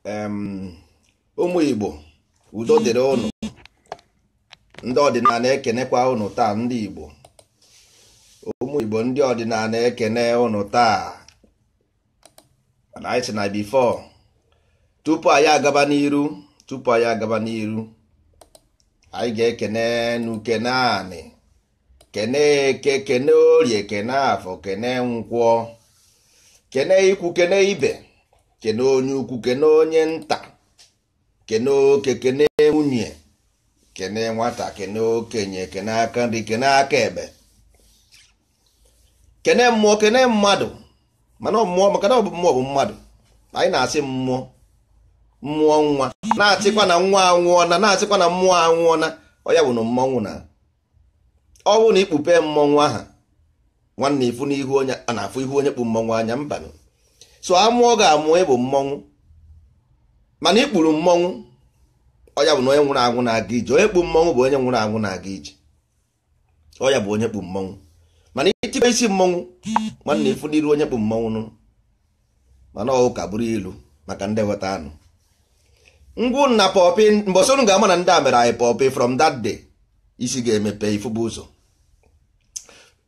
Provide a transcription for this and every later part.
Ụmụ Igbo, udo dịrị ụnụ. Ndị ọdịnala ekenekwa ụnụ taa. Ndị Igbo, ụmụ Igbo, ndị ọdịnala ekene ụnụ taa. Mana anyị sị na before, tupu anyị agaba n'iru, tupu anyị agaba n'iru, anyị ga-ekene n'ukene anị, kene Eke, kene Orie, kene Afọ, kene Nkwọ, kene ikwu, kene ibe, kene onye ukwu, kene onye nta, kene oke, kene nwunye, kene nwata, kene okenye, kene aka nri, kene aka ekpe, kene mmụọ, kene mmadụ. Mana mmụọ, maka na ọ bụ mmụọ bụ mmadụ. Anyị na-asị mmụọ, mmụọ nwa, na-asịkwa na nwa anwụọna, na-asịkwa na mmụọ anwụọna. Ọ ya bụ na mmọnwụ na ọ bụrụ na ikpupe mmọnwụ aha nwanne, ifu n'ihu onye a na-afụ ihu onye kpu mmọnwụ anya mbanụ. So amụọ ga-amụ ịbụ mmọnwụ, mana ikpuru mmọnwụ, ọ ya bụ na onye nwụrụ anwụ na-aga ije. Onye kpu mmọnwụ bụ onye nwụrụ anwụ na-aga ije. Ọ ya bụ onye kpu mmọnwụ. Mana itikpe isi mmọnwụ nwanne, ifu n'iru onye kpu mmọnwụ nụ. Mana ọ ụka bụrụ ilu maka ndị ghọta anụ ngwụ na pọpị. Mbọsị unu ga-ama na ndị a mere anyị pọpị, from that day isi ga-emepe, ifu bụ ụzọ.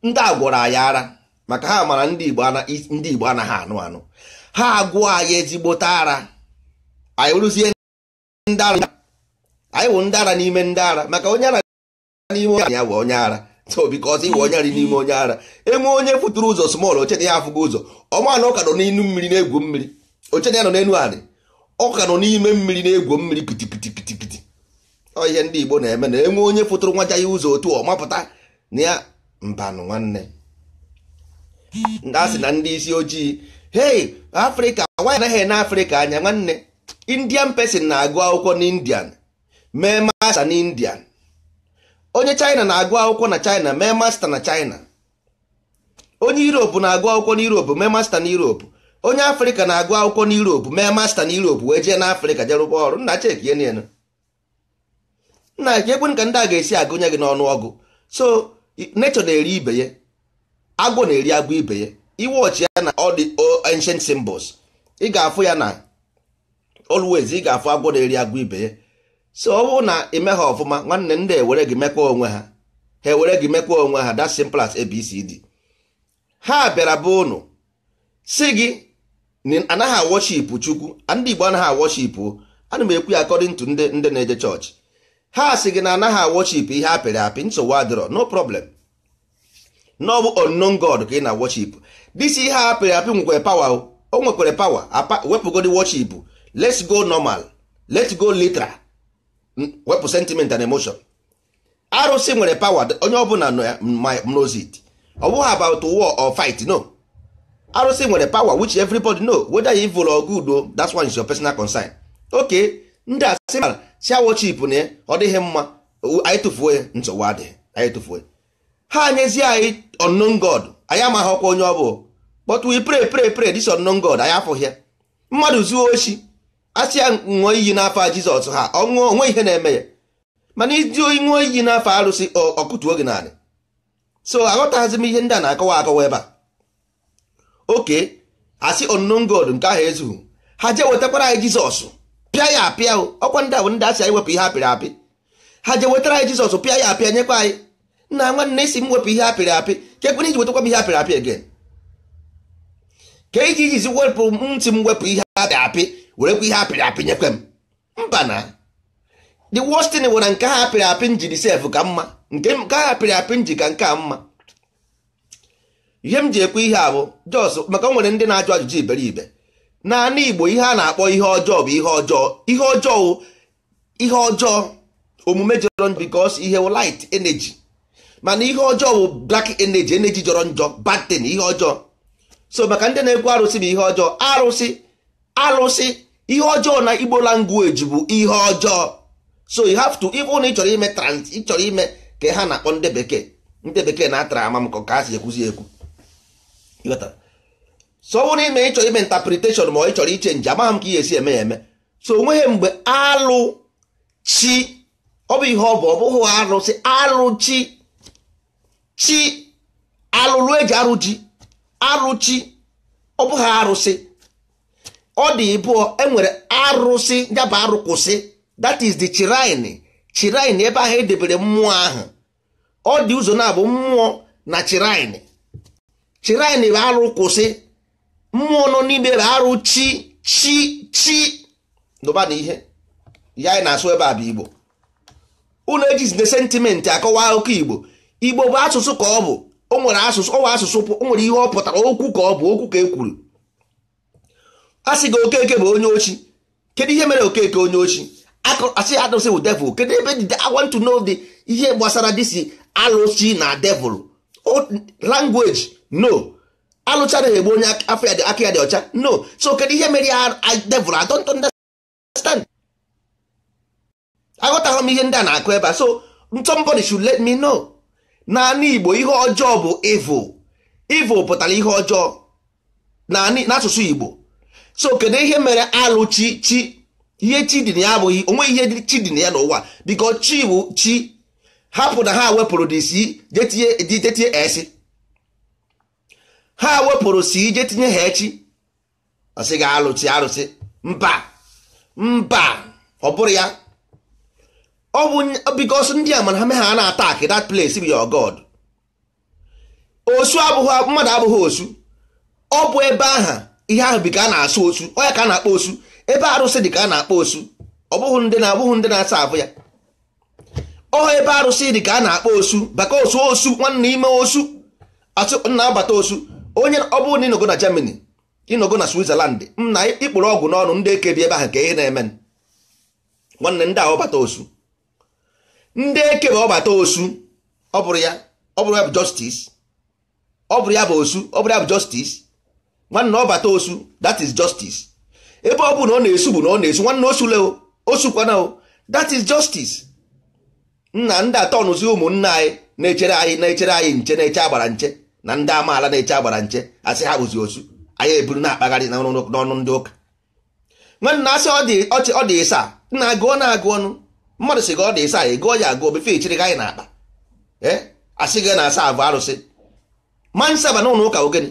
Ndị a gwọrọ anyị ara, maka ha mara ndị Igbo, ndị Igbo anaghị anụ anụ. Ha agwọ anyị ezigbote ara. Anyị rụzie ndị ara, anyị wụ ndị ara n'ime ndị ara, maka onye ara n'ime onye ya wụ onye ara. So because ịwụ onye ara n'ime onye ara, enwe onye fụtụrụ ụzọ small, oche na ya afụgo ụzọ ọma, na ụka nọ n'inu mmiri na-egwu mmiri. Oche na ya nọ n'enu anị, ọka nọ n'ime mmiri na-egwu mmiri kitikitikiti. Ọ ihe ndị Igbo na-eme na enwe onye fụtụrụ nwaja ya ụzọ otu ọ mapụta na ya mbanụ. Nwanne, ndị a sị na ndị isi ojii, hey, Afrịka nwaanyị anaghị ene Afrịka anya. Nwanne, Indian person na-agụ akwụkwọ n'Indian, mee master n'Indian. Onye China na-agụ akwụkwọ na China, mee master na China. Onye Europe na-agụ akwụkwọ n'Europe, mee master na Europe. Onye Afrịka na-agụ akwụkwọ n'Europe, mee master na Europe, wee jee n'Afrịka jee rụba ọrụ. Nna, cheki enu nna ka ekwe ka ndị a ga-esi agụnye gị n'ọnụọgụ. So nature na-eri ibe ya, agwọ na-eri agwọ ibe ya. Iwọchi ya na all the ancient symbols, ị ga-afụ ya na always ị ga-afụ agwọ na-eri agwọ ibe ya. So ọ bụrụ na ime ha ọfụma, nwanne, ndị ewere gị mekwa onwe ha, ha ewere gị mekwa onwe ha. That simple as ABCD. Ha bịara bụ ụnụ si gị anaghị a-worship Chukwu. Ndị Igbo anaghị a-worship. Ana m ekwu ya according to ndị na-eje chọọchị. Ha sị gị na anaghị a-worship ihe apịrị apị. Nsogbu adịrọ, no problem. N'ọbụ unknown god ka ị na worship. This ihe apịrị apị nwekwara power. O nwekwara power. Wepụgodi worship, let's go normal, let's go literal, wepụ sentiment and emotion. Arụsị nwere power, onye ọbụla knows it. Ọ bụghị about war or fight, no. Arụsị nwere power which everybody know, whether evil or good o, that one is your personal concern. Okay, ndị a sị si worship na ya ọ dịghị mma, anyị tụfuo ya. Nsogbu adịghị, anyị tụfuo ya. Ha nyezie anyị unknown god, anyị amaghị ọkwa onye ọ bụ, but we pray, pray, pray this unknown god, anyị afụghị ya. Mmadụ zuo oshi, asị ya ṅụọ iyi n'afọ Jizọs, ha ọ ṅụọ, onwe ihe na-eme ya. Mana iji ṅụọ iyi n'afọ arụsị, ọkụtuo gị naanị. So aghọtaghịzi m ihe ndị a na-akọwa akọwa ebe a. Oke asị unknown god nke ahụ ezughị, ha jee wetakwara anyị Jizọs, pịa ya apịa. Ọkwa ndị a bụ ndị asị anyị wepụ ihe apịrị apị. Ha jee wetara anyị Jizọs, pịa ya apịa, nyekwa anyị. Nna, nwanne, isi m wepụ ihe apịrị apị, ka ekwere iji wetakwa m ihe apịrị apị again? Ka iji ijizi wepụ ntị m, wepụ ihe apịrị apị, werekwa ihe apịrị apị nyekwe m? Mba. Na the worst thing bụ na nke ha apịrị apị njiri sef ka mma, nke ha apịrị apị nji ka nke a mma. Ihe m ji ekwu ihe a bụ just maka o nwere ndị na-ajụ ajụjụ iberibe. N'ala Igbo, ihe a na-akpọ ihe ọjọọ bụ ihe ọjọọ, ihe ọjọọ, ihe ọjọọ, omume jọrọ njọ, because ihe wụ light energy, mana ihe ọjọọ bụ black energy, energy jọrọ njọ, bad thing, ihe ọjọọ. So maka ndị na-ekwu arụsị bụ ihe ọjọọ, arụsị, arụsị, ihe ọjọọ na Igbo language bụ ihe ọjọọ. So you have to, even na ị chọrọ ime trans, ị chọrọ ime ka ha na-akpọ ndị bekee, ndị bekee na-atara ama m ka ha si ekwuzi ekwu. So ọ bụrụ ime ị chọrọ ime interpretation ma ọ ị chọrọ i change, amaghị m ka ị ga-esi eme ya eme. So onweghị mgbe alụ chi ọ bụ ihe ọ bụ, ọ bụghị arụsị. Alụ chi, chi alụlụ eji arụ ji, arụ chi, ọ bụghị arụsị. Ọ dị ịbụọ, enwere arụsị, ya bụ arụ kwụsị, that is the shrine. Shrine ebe ahụ edebere mmụọ ahụ. Ọ dị ụzọ na-abụ mmụọ na shrine. Shrine bụ arụ kwụsị, mmụọ nọ n'ime bụ arụ chi chi chi. Nụba na ihe ya anyị na-asụ ebe a bụ Igbo. Unu ejizina sentiment akọwa akụkọ Igbo. Igbo bụ asụsụ ka ọ bụ. O nwere asụsụ, ọ bụ asụsụ, o nwere ihe ọ pụtara, okwu ka ọ bụ, okwu ka e kwuru. A sị gị Okeke bụ onye ochi. Kedu ihe mere Okeke onye ochi? Asị arụsị bụ devil. Kedu ebe dị? I want to know the ihe gbasara this alụsị na devil language. No, alụchara egbu onye afọ ya dị, aka ya dị ọcha. No, so kedu ihe mere ya devil? I don't understand. Aghọtaghị m ihe ndị a na-akụ ebe a. So somebody should let me know. Naanị Igbo, ihe ọjọọ bụ evil. Evil pụtara ihe ọjọọ n'asụsụ Igbo. So kedu ihe mere alụ chi chi? Ihe chi dị na ya abụghị onwe ihe chi dị na ya n'ụwa, because chi bụ chi. Hapụ na ha wepụrụ dị si jetinye esi, ha wepụrụ si je tinye ha echi, ọsị ga alụchi arụsị. Mba, mba, ọ bụrụ ya, ọ bụ because ndị a mana ha mee ha na attack that place bụ your god. Osu abụghị mmadụ, abụghị osu. Ọ bụ ebe aha ihe ahụ bi ka a na-asụ osu, ọ ya ka a na-akpọ osu. Ebe arụsị dị ka a na-akpọ osu. Ọ bụghị ndị na-abụghị ndị na-asa ahụ ya. Ọ ebe arụsị dị ka a na-akpọ osu. Baka osu, osu nwanne, ime osu asụ na-abata osu. Onye ọ bụrụ na ịnọgo na Germany, ịnọgo na Switzerland, m na ịkpụrụ ọgwụ n'ọnụ, ndị eke bi ebe ahụ ka ihe na-eme nwanne. Ndị a ọbata osu, ndị eke bụ ọbata osu. Ọ bụrụ ya, ọ bụrụ ya bụ justice. Ọ bụrụ ya bụ osu, ọ bụrụ ya bụ justice. Nwanne, ọbata osu, that is justice. Ebe ọ bụ na ọ na-esu bụ na ọ na-esu, nwanne, osule o, osukwana o, that is justice. Nna, ndị atọnụzi ụmụnne anyị na-echere anyị, na-echere anyị nche, na-eche agbara nche, na ndị amaala na-eche agbara nche, asị ha bụzi osu. Anyị eburu na-akpagharị n'ọnụ ndị ụka. Nwanne, asị ọ dị ọchị, ọ dị ịsa nna, agụọ na-agụ ọnụ mmadụ sị gị ọ dị ịsa, ị gụọ ya agụọ befe echiri gị anyị na-akpa. Ee, asị gị na-asa abụ arụsị ma nsaba n'ụlọ ụka. Ogene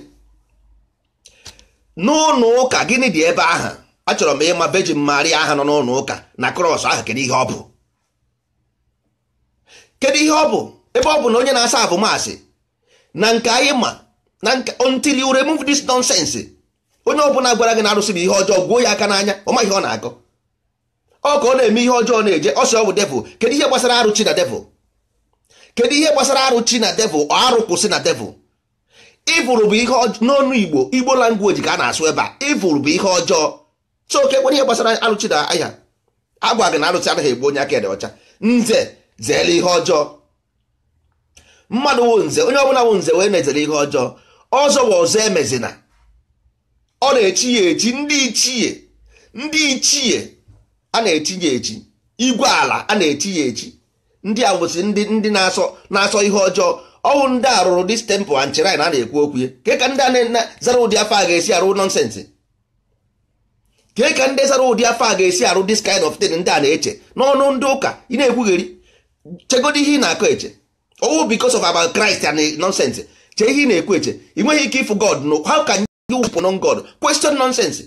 n'ụlọ ụka, gịnị dị ebe ahụ? Achọrọ m ịma. Virgin Maria ahụ nọ n'ụlọ ụka na cross ahụ, kedu ihe ọ bụ? Kedu ihe ọ bụ? Ebe ọ bụ na onye na-asa abụ maasị na nke anyị ma na nke, until you remove this nonsense, onye ọbụla gwara gị na arụsị bụ ihe ọjọọ, gwuo ya aka n'anya. Ọ ma ihe ọ na-akọ. Ọ ka ọ na-eme ihe ọjọọ na-eje ọsọ, ọ bụ devil. Kedu ihe gbasara arụchi na devil? Kedu ihe gbasara arụchi na devil? Ọ arụ kwụsị na devil. Evil bụ ihe n'ọnụ Igbo. Igbo language ka a na-asụ ebe a. Evil bụ ihe ọjọọ. So oke kwere ihe gbasara arụchi na ahịa agwa gị na arụsị anaghị egbu onye aka dị ọcha. Nze zere ihe ọjọọ. Mmadụ wụ nze, onye ọbụla wụ nze wee na-ezere ihe ọjọọ. Ọzọ wa ọzọ emezina. Ọ na-echi ya echi. Ndị ichie, ndị ichie a na-echi ya echi. Igwe ala a na-echi ya echi. Ndị a bụsị ndị na-asọ ihe ọjọọ. Ọwụ ndị a rụrụ this temple and shrine a na-ekwu okwu ya. Ke ka ndị a zara ụdị afọ a ga-esi arụ nonsense? Ke ka ndị zara ụdị afọ a ga-esi arụ this kind of thing ndị a na-eche n'ọnụ ndị ụka? Ị na-ekwugheri, chegodi ihe ị na-akọ eche. Ọwụ because of about Christ and nonsense. Chee ihe ị na-ekwu eche. Ị nweghị ike ịfụ God. No, how can you worship non God? Question nonsense,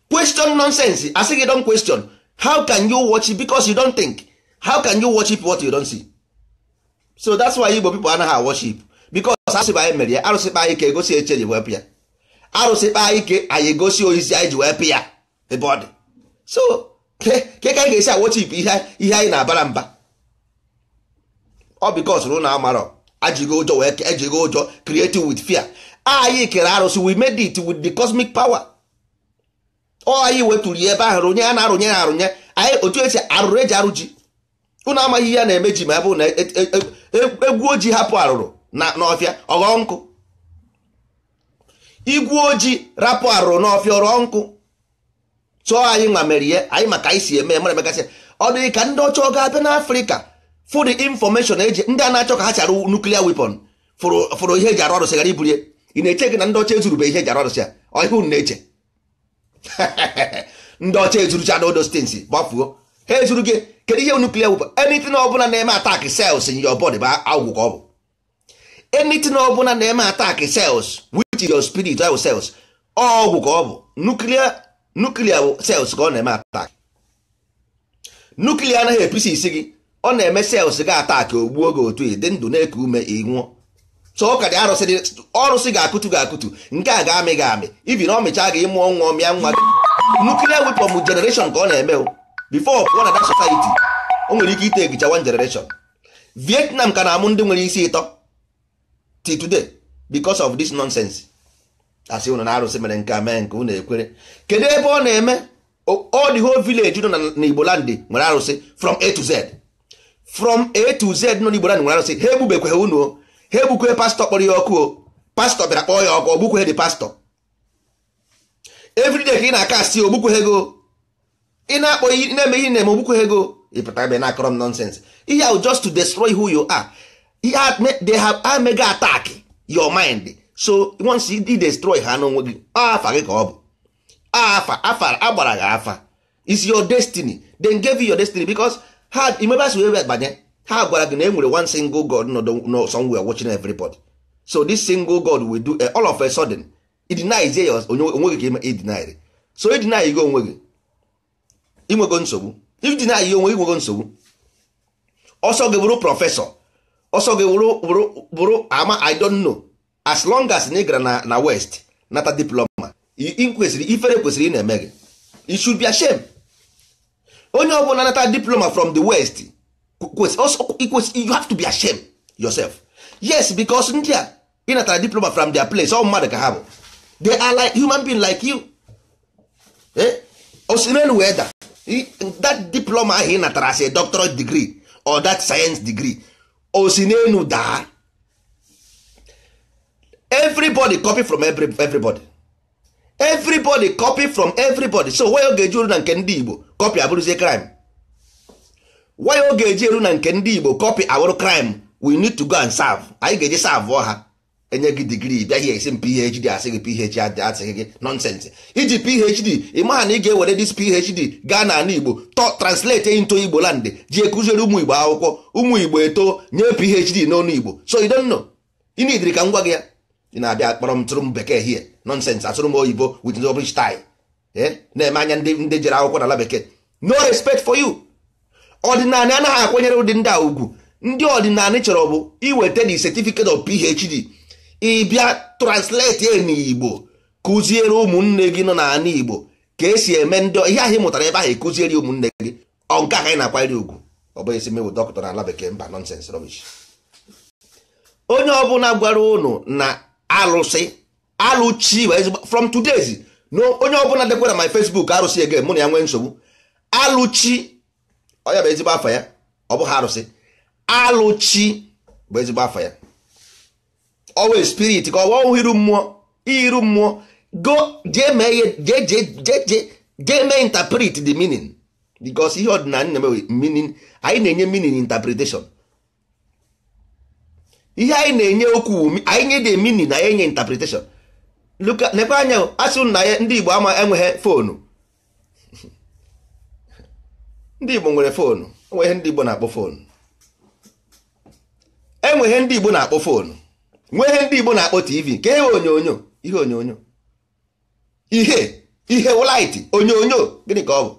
question nonsense. Asị gị don't question. How can you worship? Because you don't think. How can you worship what you don't see? So that's why Igbo people anaghị worship, because arụsị bụ anyị mere ya. Arụsị kpa anyị ka egosi eche ji wepụ ya. Arụsị kpa anyị ke anyị egosi oyizi anyị ji wepụ ya ebe ọ dị. So ke ka anyị ga-esi worship ihe anyị na-abara mba? Ọ because na amarọ ajigo ụjọ wee ejigo ụjọ, creating with fear. Anyị kere arụsị. We made it with the cosmic power. Ọ anyị weturu ya ebe ahụ, rụnye ya na arụnye ya arụnye anyị otu esi arụrụ eji arụ ji. Unu amaghị ihe a na-eme ji, ma ebe na egwu ojii hapụ arụrụ na n'ọfịa, ọghọ nkụ. Igwu ojii rapụ arụrụ n'ọfịa, ọrọ nkụ. Tụọ anyị nwa mere ihe anyị maka anyị si eme mara emegasị. Ọ dị ka ndị ọcha ọ ga-abịa n'Afrịka for the information eji ndị a na-achọ ka ha chara nuclear weapon fụrụ ihe eji arụ ọrụ sịgara iburie. Ị na-eche gị na ndị ọcha ezurube ihe eji arụ ọrụ ya? Ọ ihe unu na-eche, ndị ọcha ezurucha na odo stins gbafuo, ha ezuru gị. Kedu ihe nuclear weapon? Anything ọbụla na-eme attack cells in your body bụ agwụ ka ọ bụ. Anything ọbụla na-eme attack cells, which which is your spirit ahụ cells. Ọgwụ ka ọ bụ nuclear bụ cells ka ọ na-eme attack. Nuclear anaghị episi isi gị, ọ na-eme cells gị attack, ogbuo gị otu ị dị ndụ na-eku ume ị nwụọ. So ọ ka dị arụsị ga-akụtu gị akụtu, nke a ga-amị gị amị, ibi na ọ mịchaa gị ịmụọ nwa mịa nwa gị. Nuclear weapon generation ka ọ na-eme o before pụọ na that society, o nwere ike ite egicha one generation. Vietnam ka na-amụ ndị nwere isi ịtọ till today because of this nonsense. Asị unu na arụsị mere nke a mee nke unu ekwere. Kedu ebe ọ na-eme? All the whole village nọ na Igbo land nwere arụsị from A to Z. From A to Z nọ n'Igbo land nwere arụsị. Ha egbubekwe unu o, ha egbukwe pastọ kpọrọ ya ọkụ o, pastọ bịara kpọọ ya ọkụ, ogbukwe dị pastọ. Everyday ka ị na-aka asị ogbukwe ego, ị na-akpọ na-eme ihe na-eme ogbukwe ego, ịpụta ebe na-akọrọ m nonsense. Ihe ahụ just to destroy who you are. They have mega attack your mind. So once you destroy ha n'onwe gị, afa gị ka ọ bụ afa, afa agbara gị afa. Is your destiny. Then gave you your destiny because ha imebasi wee banye, ha gwara gị na e nwere one single God nọ somewhere watching everybody. So this single God will do all of a sudden it denies ya onwe gị ka ị deny. So ị deny gị onwe gị, inwego nsogbu. If deny ya onwe gị, inwego nsogbu. Ọsọ gị bụrụ prọfesọ, ọsọ gị bụrụ ama I don't know. As long as na ị gara na west nata diploma, kwesịrị ifere kwesịrị ị na-eme gị. You should be ashamed. Onye ọbụla nata diploma from the west, you have to be ashamed yourself. Yes, because ndị a ị natara diploma from their place, ọ mmadụ ka ha bụ. They are like human being like you. Osimhen wee da that diploma ahụ ị natara as a doctorate degree or that science degree, osinenu daa. Everybody copy from everybody. Everybody copy from everybody. So why ọ ga-eji eru na nke ndị Igbo copy abụrụzie crime? Why ọ ga-eji eru na nke ndị Igbo copy abụrụ crime? We need to go and serve. Anyị ga-eji serve ha. Enye gị degree, bịa here esi m PhD, asị gị PhD, asị gị nonsense. Iji PhD, ị maha na ị ga-ewere this PhD gaa n'ala Igbo translate into Igbo land, ji ekụziere ụmụ Igbo akwụkwọ, ụmụ Igbo eto nye PhD n'ọnụ Igbo. So you don't know. Ị nidiri ka m gwa gị ya. Ị na-abịa kpọrọ m tụrụ m bekee here nonsense, asụrụ m oyibo with rubbish tie, na-eme anya ndị jere akwụkwọ n'ala bekee. No respect for you. Ọdịnala anaghị akwanyere ụdị ndị a ugwu. Ndị ọdịnala chọrọ bụ iweta the certificate of PhD, ị bịa translate ya n'Igbo, kụziere ụmụnne gị nọ n'ala Igbo ka esi eme ndị ihe ahụ ị mụtara ebe ahụ, ekụziere ụmụnne gị. Ọ nke a ka anyị na-akwanyere ugwu. Ọ bụghị esi mewu dọkịta n'ala bekee, mba, nonsense, rubbish. Onye ọbụla gwara ụnụ na alụsị alụchi from today's, no, onye ọbụla dekwara my Facebook arụsị again, mụ na ya nwee nsogbu. Alụchi ọ ya bụ ezigbo afa ya, ọ bụghị arụsị. Alụchi bụ ezigbo afa ya. Always spirit ka ọ bụ iru mmụọ, iru mmụọ. Go jee mee jee jee jee jee mee interpret the meaning, because ihe ọdịnala na-eme meaning, anyị na-enye meaning interpretation. Ihe anyị na-enye okwu, anyị nye the meaning na anyị enye interpretation. Nekwe anya asị na ya ndị Igbo ama enweghị foonu. Ndị Igbo nwere foonu. Enweghị ndị Igbo na-akpọ foonu. Enweghị ndị Igbo na-akpọ foonu. Nweghị ndị Igbo na-akpọ TV. Ka ihe onyonyo, ihe onyonyo, ihe ihe light onyonyo, gịnị ka ọ bụ?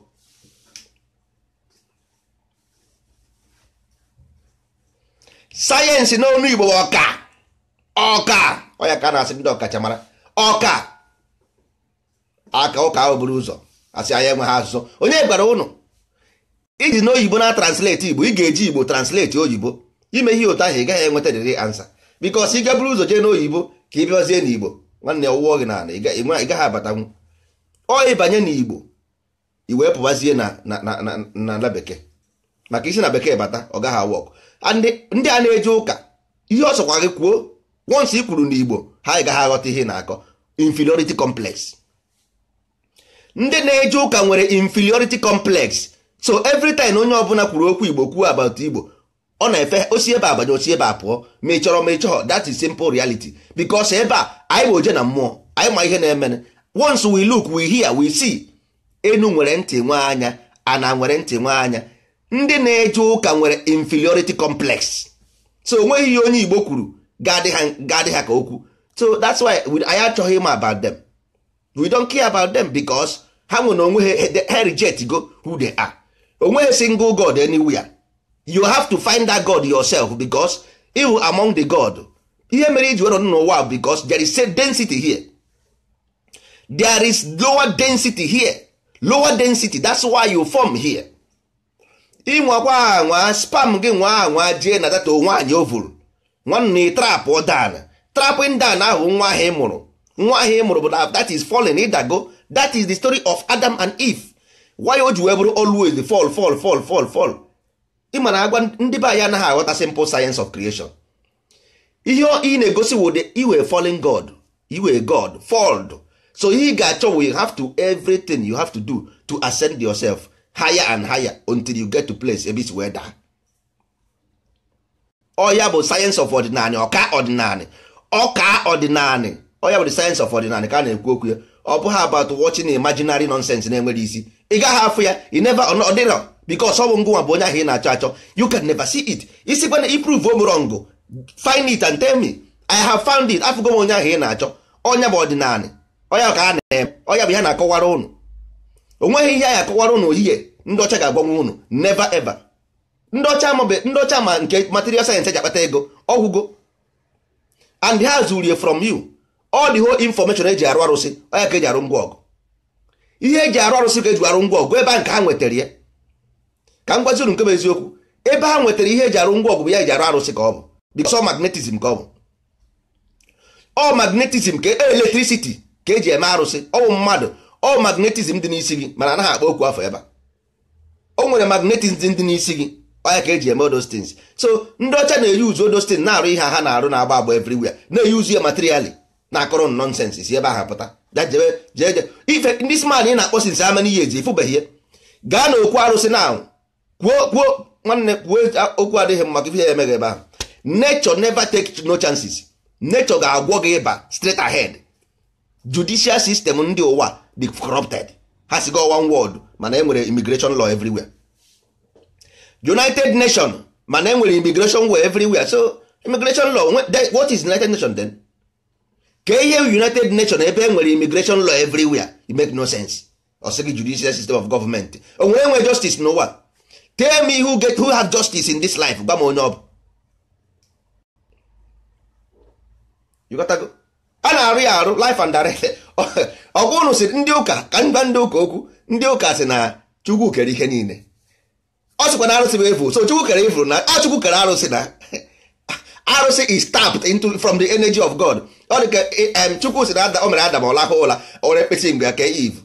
Sayensị n'ọnụ Igbo ọka ọka, ọ ya ka a na-asị ndị ọkachamara ọka aka ụka ahụ buru ụzọ asị anyị enweghị asụsụ. Onye gwara ụnụ iji n'oyibo na translate Igbo? Ị ga-eji Igbo translate oyibo. Ime ihe otu ahụ ị gaghị enweta the answer, because ị ga-buru ụzọ jee n'oyibo ka ị bịazie n'Igbo, nwanne ọwụwọ gị n'ala, ị gaghị abatanwu. Ọ ịbanye n'Igbo i wee pụbazie na na bekee, maka isi na bekee bata ọ gaghị awọk. Ndị a na-eje ụka ihe ọ sọkwa gị kwuo, once ị kwuru n'Igbo ha gaghị aghọta ihe na-akọ. Inferiority complex. Ndị na-eje ụka nwere inferiority complex. So every time onye ọbụla kwuru okwu Igbo, kwuo about Igbo, ọ na-efe osi ebe a banye osi ebe a pụọ, ma ị chọrọ ma ị chọrọ. That is simple reality, because ebe a anyị bụ oje na mmụọ, anyị ma ihe na-eme. Once we look, we hear, we see. Enu nwere ntị nwe anya, ana nwere ntị nwe anya. Ndị na-eje ụka nwere inferiority complex. So onweghị ihe onye Igbo kwuru ga-adị ha ka okwu. So that's why anyị achọghị ịma about them. We don't care about them because ha nwere onwe ha, reject go who they are. Onweghị single god anywhere. You have to find that god yourself, because you among the god. Ihe mere iji were n'ụwa, because there is a density here. There is lower density here, lower density. That's why you form here. Ịnwakwa anwa spam gị, nwa anwa jee na data nwaanyị ovuru nwanne, trap down, trapping down ahụ nwa ahụ ị mụrụ, nwa ahụ ị mụrụ bụ that is falling, ịdago. That is the story of Adam and Eve. Why o ji wee bụrụ always the fall, fall, fall, fall, fall? Ị ma na agwa ndị be anyị anaghị aghọta simple science of creation. Ihe ị na-egosi wụ the iwe falling god, iwe god falled. So ihe ị ga-achọ, we have to, everything you have to do to ascend yourself higher and higher until you get to place ebe isi wee daa. Ọ ya bụ science of ọdịnanị, ọka ọdịnanị, ọka ọdịnanị. Ọ ya bụ the science of ọdịnanị ka a na-ekwu okwu ya. Ọ bụghị about watching imaginary nonsense na-enwere isi. Ị gaghị afụ ya, ị never, ọ dịrọ, because ọ bụ ngụnwa bụ onye ahụ ị na-achọ achọ. You can never see it. Isikwa na iprove m wrong, find it and tell me. I have found it. Afụgo m onye ahụ ị na-achọ. Ọnya bụ ọdịnanị, ọnya ka a na-eme, ọnya bụ ihe na-akọwara ụnụ. O nweghị ihe anyị akọwara ụnụ ohihie ndị ọcha ga-agbanwe ụnụ. Never ever. Ndị ọcha amabe, ndị ọcha ma nke material science eji akpata ego ọgwụgo, and ha zuru from you all the whole information eji arụ arụsị. Ọnya ka eji arụ ngwa ọgụ. Ihe eji arụ arụsị ka eji arụ ngwa ọgụ. Ebe a nke ha nwetara ya, ka m gwazi unu nke bụ eziokwu, ebe ha nwetara ihe eji arụ ngwa ọgụ bụ ya eji arụ arụsị ka ọ bụ, because ọ magnetism ka ọ bụ, ọ magnetism ka electricity ka eji eme arụsị. Ọ bụ mmadụ, ọ magnetism dị n'isi gị, mana anaghị akpọ okwu afọ ebe a. O nwere magnetism dị n'isi gị, ọ ya ka eji eme those things. So ndị ọcha na-eyuzu those things na-arụ ihe ha na-arụ, na-agba agba everywhere, na-eyuzu ya materially, na-akọrọ nonsense si ebe ahụ pụta. Jebe jee je ife ndị man ị na-akpọ since how many years, ịfụbeghị ya. Gaa na okwu arụsị na kwuo, kwuo nwanne, kwuo okwu adịghị mma maka ife ya emeghị ebe ahụ. Nature never take no chances. Nature ga-agwọ gị ịba straight ahead. Judicial system ndị ụwa dị corrupted. Ha si go one world, mana enwere immigration law everywhere. United Nation, mana enwere immigration law everywhere. So immigration law, what is United Nation then? Ka ihe United Nation ebe enwere immigration law everywhere? It make no sense. Ọ sị gị judicial system of government, o nwere enwe justice n'ụwa? Tell me who get, who have justice in this life. Gwa m onye ọ bụ. You got to go. A na-arụ ya arụ life and direct. Ọgwa unu sị ndị ụka, ka mgba ndị ụka okwu. Ndị ụka sị na Chukwu kere ihe niile. Ọ sịkwa na arụsị bụ efu. So Chukwu kere efu na ọ Chukwu kere arụsị, na arụsị is tapped into from the energy of God. Ọ dị ka Chukwu sị na o mere Adam ọ lahụ ụla, o were mkpịsị mgbe ya kee Eve.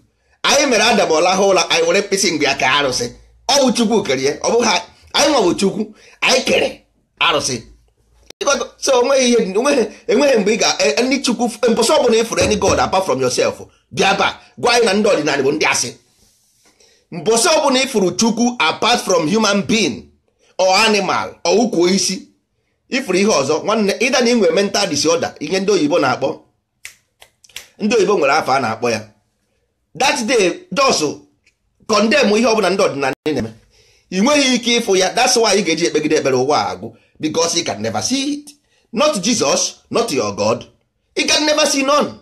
Anyị mere Adam ọ lahụ ụla, anyị were mkpịsị mgbe ya kee arụsị. Ọ bụ Chukwu kere ya, ọ bụ ha anyị nwa bụ Chukwu, anyị kere arụsị. So onweghị ihe, enweghị mgbe ị ga ndị Chukwu mbọsọ ọbụla ịfụrụ any god apart from yourself, bịa ba gwa anyị na ndị ọdịnala bụ ndị asị. Mbọsọ ọbụla ịfụrụ Chukwu apart from human being or animal or ukwu isi, ifuru ihe ọzọ, nwanne, ịda na inwe mental disorder. Ihe ndị oyibo na-akpọ, ndị oyibo nwere afọ a na-akpọ ya. That day just condemn ihe ọbụla ndị ọdịnala na-eme. Ị nweghị ike ịfụ ya. That's why ị ga-eji ekpegide ekpere ụwa agwụ, because you can never see it. Not Jesus, not your God, you can never see none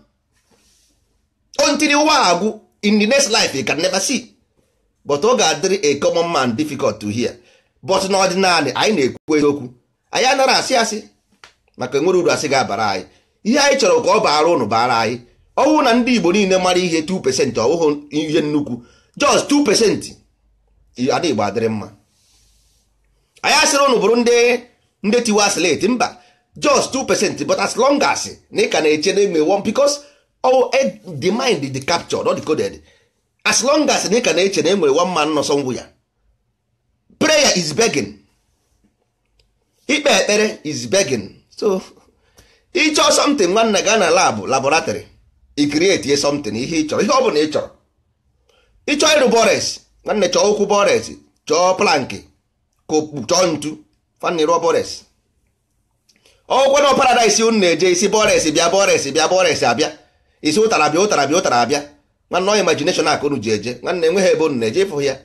until ụwa agwụ. In the next life you can never see. But ọ ga-adịrị a common man difficult to hear. But n'ọdịnala anyị na-ekwu eziokwu. Anyị anaghị asị asị, maka enwere uru asị ga-abara anyị. Ihe anyị chọrọ ka ọ baara ụnụ baara anyị. Ọwụ na ndị Igbo niile mara ihe 2%, ọwụhụ ihe nnukwu, just 2%, ada Igbo adịrị mma. Anyị asịrị ụnụ bụrụ ndị tiwa asịleti, mba, just 2%. But as long as na ị ka na-eche na enwe one, because oh, the mind is captured, not decoded. As long as na ị ka na-eche na enwere one man nọ somewhere, prayer is begging, ikpe ekpere is begging. So ịchọ something, nwanne, gaa na lab, laboratory, i create something. Ihe ị chọrọ, ihe ọ bụla ị chọrọ, ịchọ ịrụ bores, nwanne, chọọ ụkwụ bores, chọọ plank, chọọ ntu, fanị rụọ bores. Ọgwụkwọ na paradise unu na-eje isi bores bịa, bores bịa, bores abịa, isi ụtara bịa, ụtara bịa, ụtara abịa. Nwanne, ọ imagination aka unu ji eje. Nwanne, enweghị ebe unu na-eje ịfụ ya.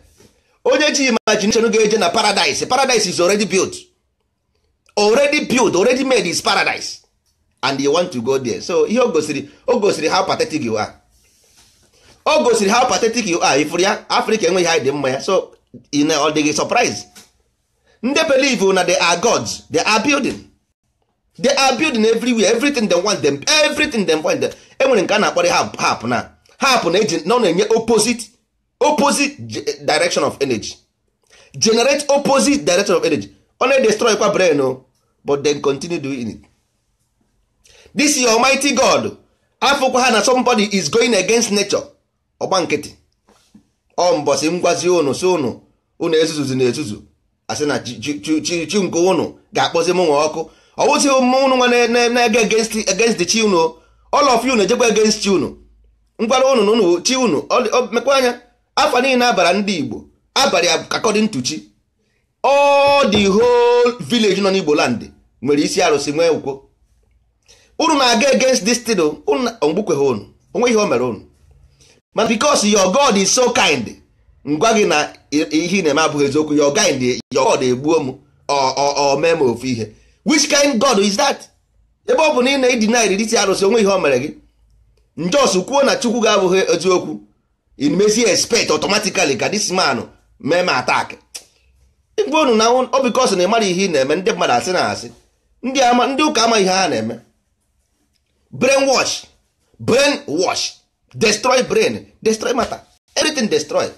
Onye ji imagination ga-eje na paradise? Paradise is already built, already built, already made is paradise. And you want to go there. So ihe o gosiri how pathetic you are. O gosiri how pathetic you are. Ifuru ya Africa enweghị anyị dị mma ya. So ọ dịghị surprise. Ndị believe na they are gods, they are building. They are building everywhere, everything they want them, everything they want them. Enwere nke a na-akpọrọ hap na hap na-eji na ọ na-enye opposite direction of energy, generate opposite direction of energy. Ọ na-destroy kwa brain o, but then continue doing it. This your almighty God afụkwa ha na somebody is going against nature. Ọgba nkịtị ọ mbọsị ngwazi unu si unu unu ezuzuzi na ezuzu asị na chi nke unu ga-akpọzi mụ nwa ọkụ. Ọ wụzi unu nwa na-ege against the chi unu. All of you na-ejekwa against chi unu. Ngwara unu na unu chi unu mekwa anya afọ niile abara ndị Igbo abalị according to chi. All the whole village nọ n'Igbo land nwere isi arụsị nwee ukwo. Unu na-aga against this thing, unu ogbukweghị unu, onwe ihe o mere unu. But because your God is so kind, ngwa gị na ihe ị na-eme abụghị eziokwu, your kind, your God egbuo m ọ mee m ofu ihe. Which kind God is that? Ebe ọ bụ na ị na-edeny isi arụsị onwe ihe o mere gị. Njọs kwuo na Chukwu ga-abụghị eziokwu, in mezi expect automatically ka this man mee m attack. Igwe unu na ọ because na ị mara ihe ị na-eme, ndị mmadụ asị na asị, ndị ụka ama ihe ha na-eme. Brainwash, brainwash, destroy brain, destroy matter, everything destroy.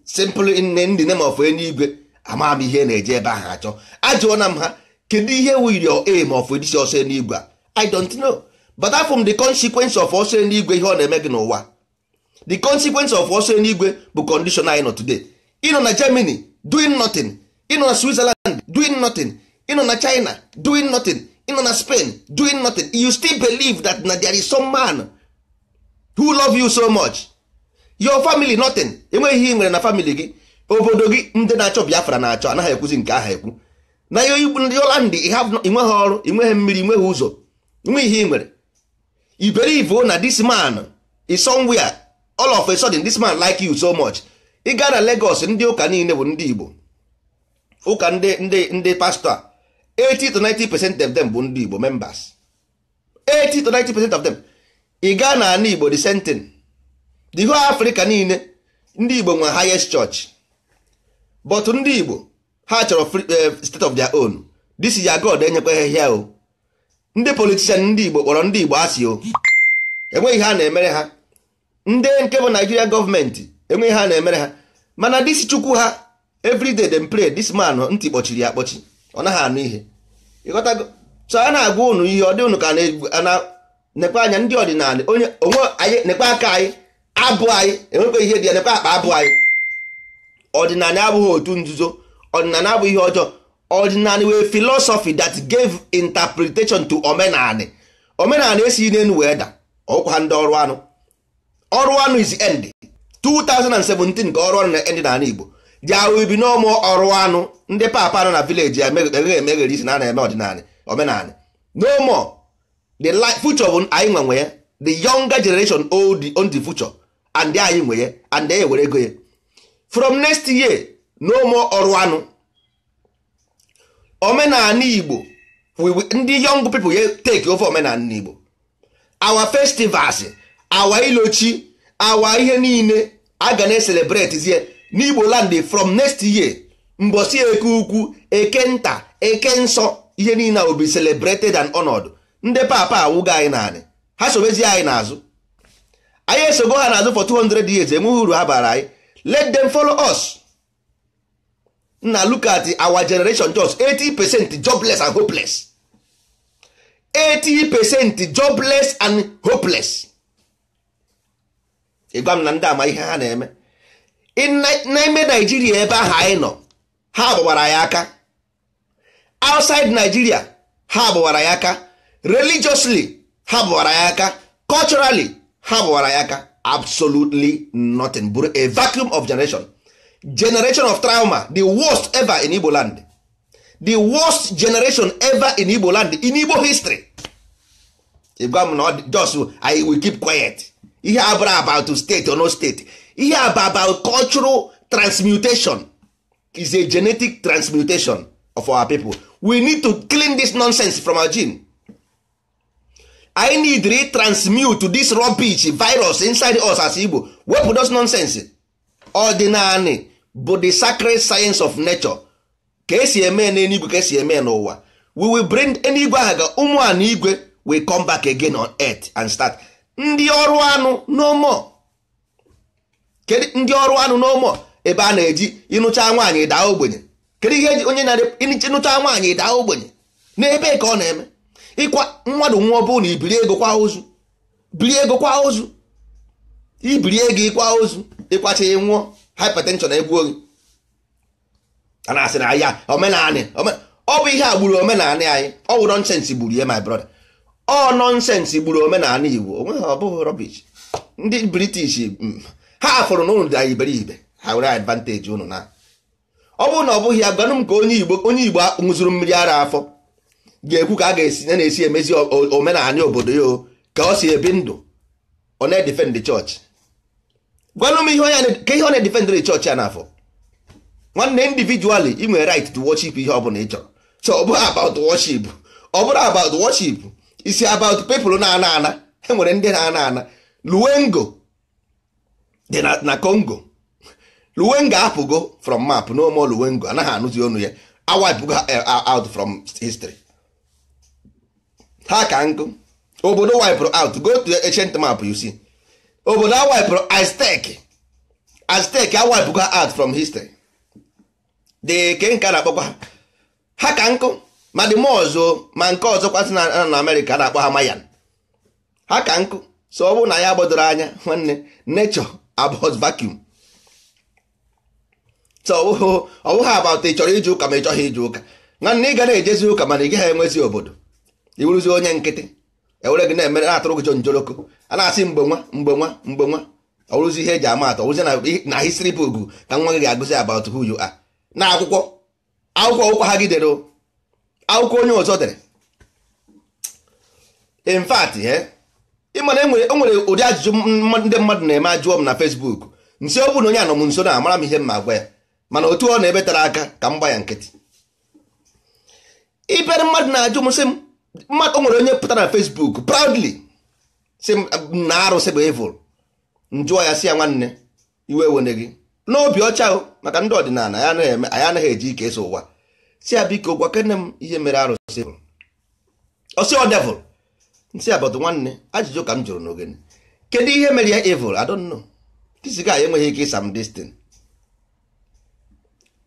Simply in the name of eluigwe. Ama m ihe na-eje ebe ahụ achọ. Ajụọna m ha, kedu ihe wụ your aim of this ọsọ eluigwe a? I don't know. But from the consequence of ọsọ eluigwe ihe ọ na-eme gị n'ụwa. The consequence of ọsọ eluigwe bụ condition anyị nọ today. Ị nọ na Germany doing nothing. Ị nọ na Switzerland doing nothing. Ị nọ na China doing nothing. Ị nọ na Spain doing nothing. You still believe that na there is some man who love you so much. Your family nothing. Enweghị ihe ị nwere na family gị. Obodo gị ndị na-achọ Biafra na-achọ anaghị ekwuzi nke ahụ ekwu. Na your land enweghị ọrụ, enweghị mmiri, enweghị ụzọ, enweghị ihe ị nwere. You believe na this man is somewhere. All of a sudden this man like you so much. Ị gaa na Lagos ndị ụka niile bụ ndị Igbo. Ụka ndị pastor 80 to 90% of them bụ ndị Igbo members. 80 to 90% of them. Ị gaa na ala Igbo the same thing. The whole Africa niile ndị Igbo nwe highest church. But ndị Igbo ha chọrọ state of their own. This is your God enyekwa ha ihe o. Ndị politician ndị Igbo kpọrọ ndị Igbo asị o. Enweghị ha na-emere ha. Ndị nke bụ Nigeria gọọmenti enweghị ha na-emere ha. Mana this Chukwu ha everyday dem pray this man ntị kpọchiri ya akpọchi. Ọ naghị anụ ihe. Ịghọtago? So a na-agwa unu ihe ọ dị unu ka na nekwa anya ndị ọdịnala onye onwe anyị nekwa aka anyị abụ anyị enwekwa ihe dị ya nekwa akpa abụ anyị. Ọdịnala abụghị otu nzuzo. Ọdịnala abụghị ihe ọjọọ. Ọdịnala wee philosophy that gave interpretation to omenani. Omenani esighị n'elu wee da. Ọkwa ha ndị ọrụ anụ. Ọrụ anụ is end. 2017 ka ọrụ anụ na end n'ala Igbo. There will be no more ọrụ anụ. Ndị papa nọ na village ya emeghere isi na a na-eme ọdịnala omenani. No more. The future bụ anyị nwe ya. The younger generation own the future. And anyị nwe ya. And they were ego ya. From next year, no more ọrụ anụ. Omenala Igbo, ndị young people ya take over omenala Igbo. Our festivals, our ilochi, our ihe niile a ga na-celebrate zie n'Igbo land from next year. Mbọsị eke ukwu, eke nta, eke nsọ, ihe niile will be celebrated and honored. Ndị papa awụgo anyị naanị ha sobezie anyị n'azụ. Anyị esogo ha n'azụ for 200 years, enweghị uru ha bara anyị. Let them follow us. Na look at our generation, just 80% jobless and hopeless. 80% jobless and hopeless. Ịgwa m na ndị ama ihe ha na-eme n'ime Nigeria ebe ahụ anyị nọ, ha gbawara ya aka. Outside Nigeria ha gbawara ya aka. Religiously ha gbawara ya aka. Culturally ha gbawara ya aka. Absolutely nothing. Bụrụ a vacuum of generation. Generation of trauma, the worst ever in Igbo land. The worst generation ever in Igbo land, in Igbo history. Ịgwa m na just I will keep quiet. Ihe abụrụ about state or no state. Ihe about cultural transmutation is a genetic transmutation of our people. We need to clean this nonsense from our gene. I need to transmute this rubbish virus inside us as Igbo. Wepụ those nonsense. Ọdịnanị bụ the sacred science of nature. Ka esi eme n'eluigwe, ka esi eme n'ụwa. We will bring eluigwe ahụ ga ụmụ anụ igwe will come back again on earth and start. Ndị ọrụ anụ no more. Kedu ndị ọrụ anụ no more? Ebe a na-eji ịnụcha nwaanyị daa ogbenye. Kedu ihe eji onye na-ịnụcha nwaanyị daa ogbenye? N'ebe ka ọ na-eme? Ịkwa mmadụ nwụọ bụ na ibiri ego kwa ozu, biri ego kwa ozu, ibiri ego ịkwa ozu, ịkwacha ya nwụọ, hypertension egbuo gị. A na-asị na ya omenanị, ọ bụ ihe a gburu omenanị anyị. Ọ bụ nonsense gburu ya, my brother. Ọ nonsense gburu omenanị Igbo. Onwe ha ọ bụghị rubbish. Ndị British ha fụrụ na unu dị anyị iberibe, ha were advantage unu na ọ bụrụ na ọ bụghị ya. Gwanụ m ka onye Igbo, onye Igbo ṅụzuru mmiri ara afọ ga-ekwu ka a ga-esi na-esi emezi omenanị obodo ya, o ka ọ si ebi ndụ, ọ na-edefend chọọchị. Gwanụ m ihe onye ka ihe ọ na-edefend chọọchị a n'afọ. Nwanne, individually ị nwere right to worship ihe ọbụla ị chọrọ. So ọ bụrụ about worship, ọ bụrụ about worship, isi about people na-ana ana. E nwere ndị na-ana ana. Luwengo dị na Congo. Luwengo apụgo from map, no more Luwengo. Anaghị anụzi ọnụ ya. Awipụgo out from history. Ha ka nkụ obodo wipụrụ out. Go to ancient map, you see obodo a wipụrụ. Aztec, Aztec awipụgo out from history. The ke nke a na-akpọkwa ha, ha ka nkụ. Ma dị ọzọ, ma nke ọzọ kwasị na Amerịka a na-akpọ ha Mayan, ha ka nkụ. So ọ bụrụ na ya gbadoro anya, nwanne, nature abhors vacuum. So ọ bụghị about ị chọrọ ije ụka ma ị chọghị ije ụka. Nwanne, ị ga na-ejezi ụka, mana ị gaghị enwezi obodo. Iwuruzi onye nkịtị, ewere gị na-emere na-atụrụ gị njoloko. A na-asị mgbe nwa, mgbe nwa, mgbe nwa, ọ bụrụzi ihe eji ama atụ. Ọ bụrụzi na history book ka nwa gị ga-agụzi about who you are na akwụkwọ, akwụkwọ ụkwa ha gị dere, akwụkwọ onye ọzọ dere. In fact, ịma na enwere ụdị ajụjụ ndị mmadụ na-eme ajụọ m na Facebook. Nsi ọ bụrụ na onye anọ m nso na amara m ihe m ma agwa ya, mana otu ọ na-ebe tere aka ka m gba ya nkịtị. Ibere mmadụ na-ajụ m, sị m mmadụ, o nwere onye pụtara na Facebook proudly sị m na arụsị bụ evil. Njụọ ya, sị ya, nwanne, iwe wene gị n'obi ọcha o, maka ndị ọdịnala ya anaghị eme, anyị anaghị eji ike eso ụwa. Si ya, biko gwakene m ihe mere arụsị evil. Ọsị ọ devil. Nsị abọtụ, nwanne, ajụjụ ka m jụrụ n'ogene, kedu ihe mere ya evil? I don't know. This guy enweghị ike ịsa m this thing.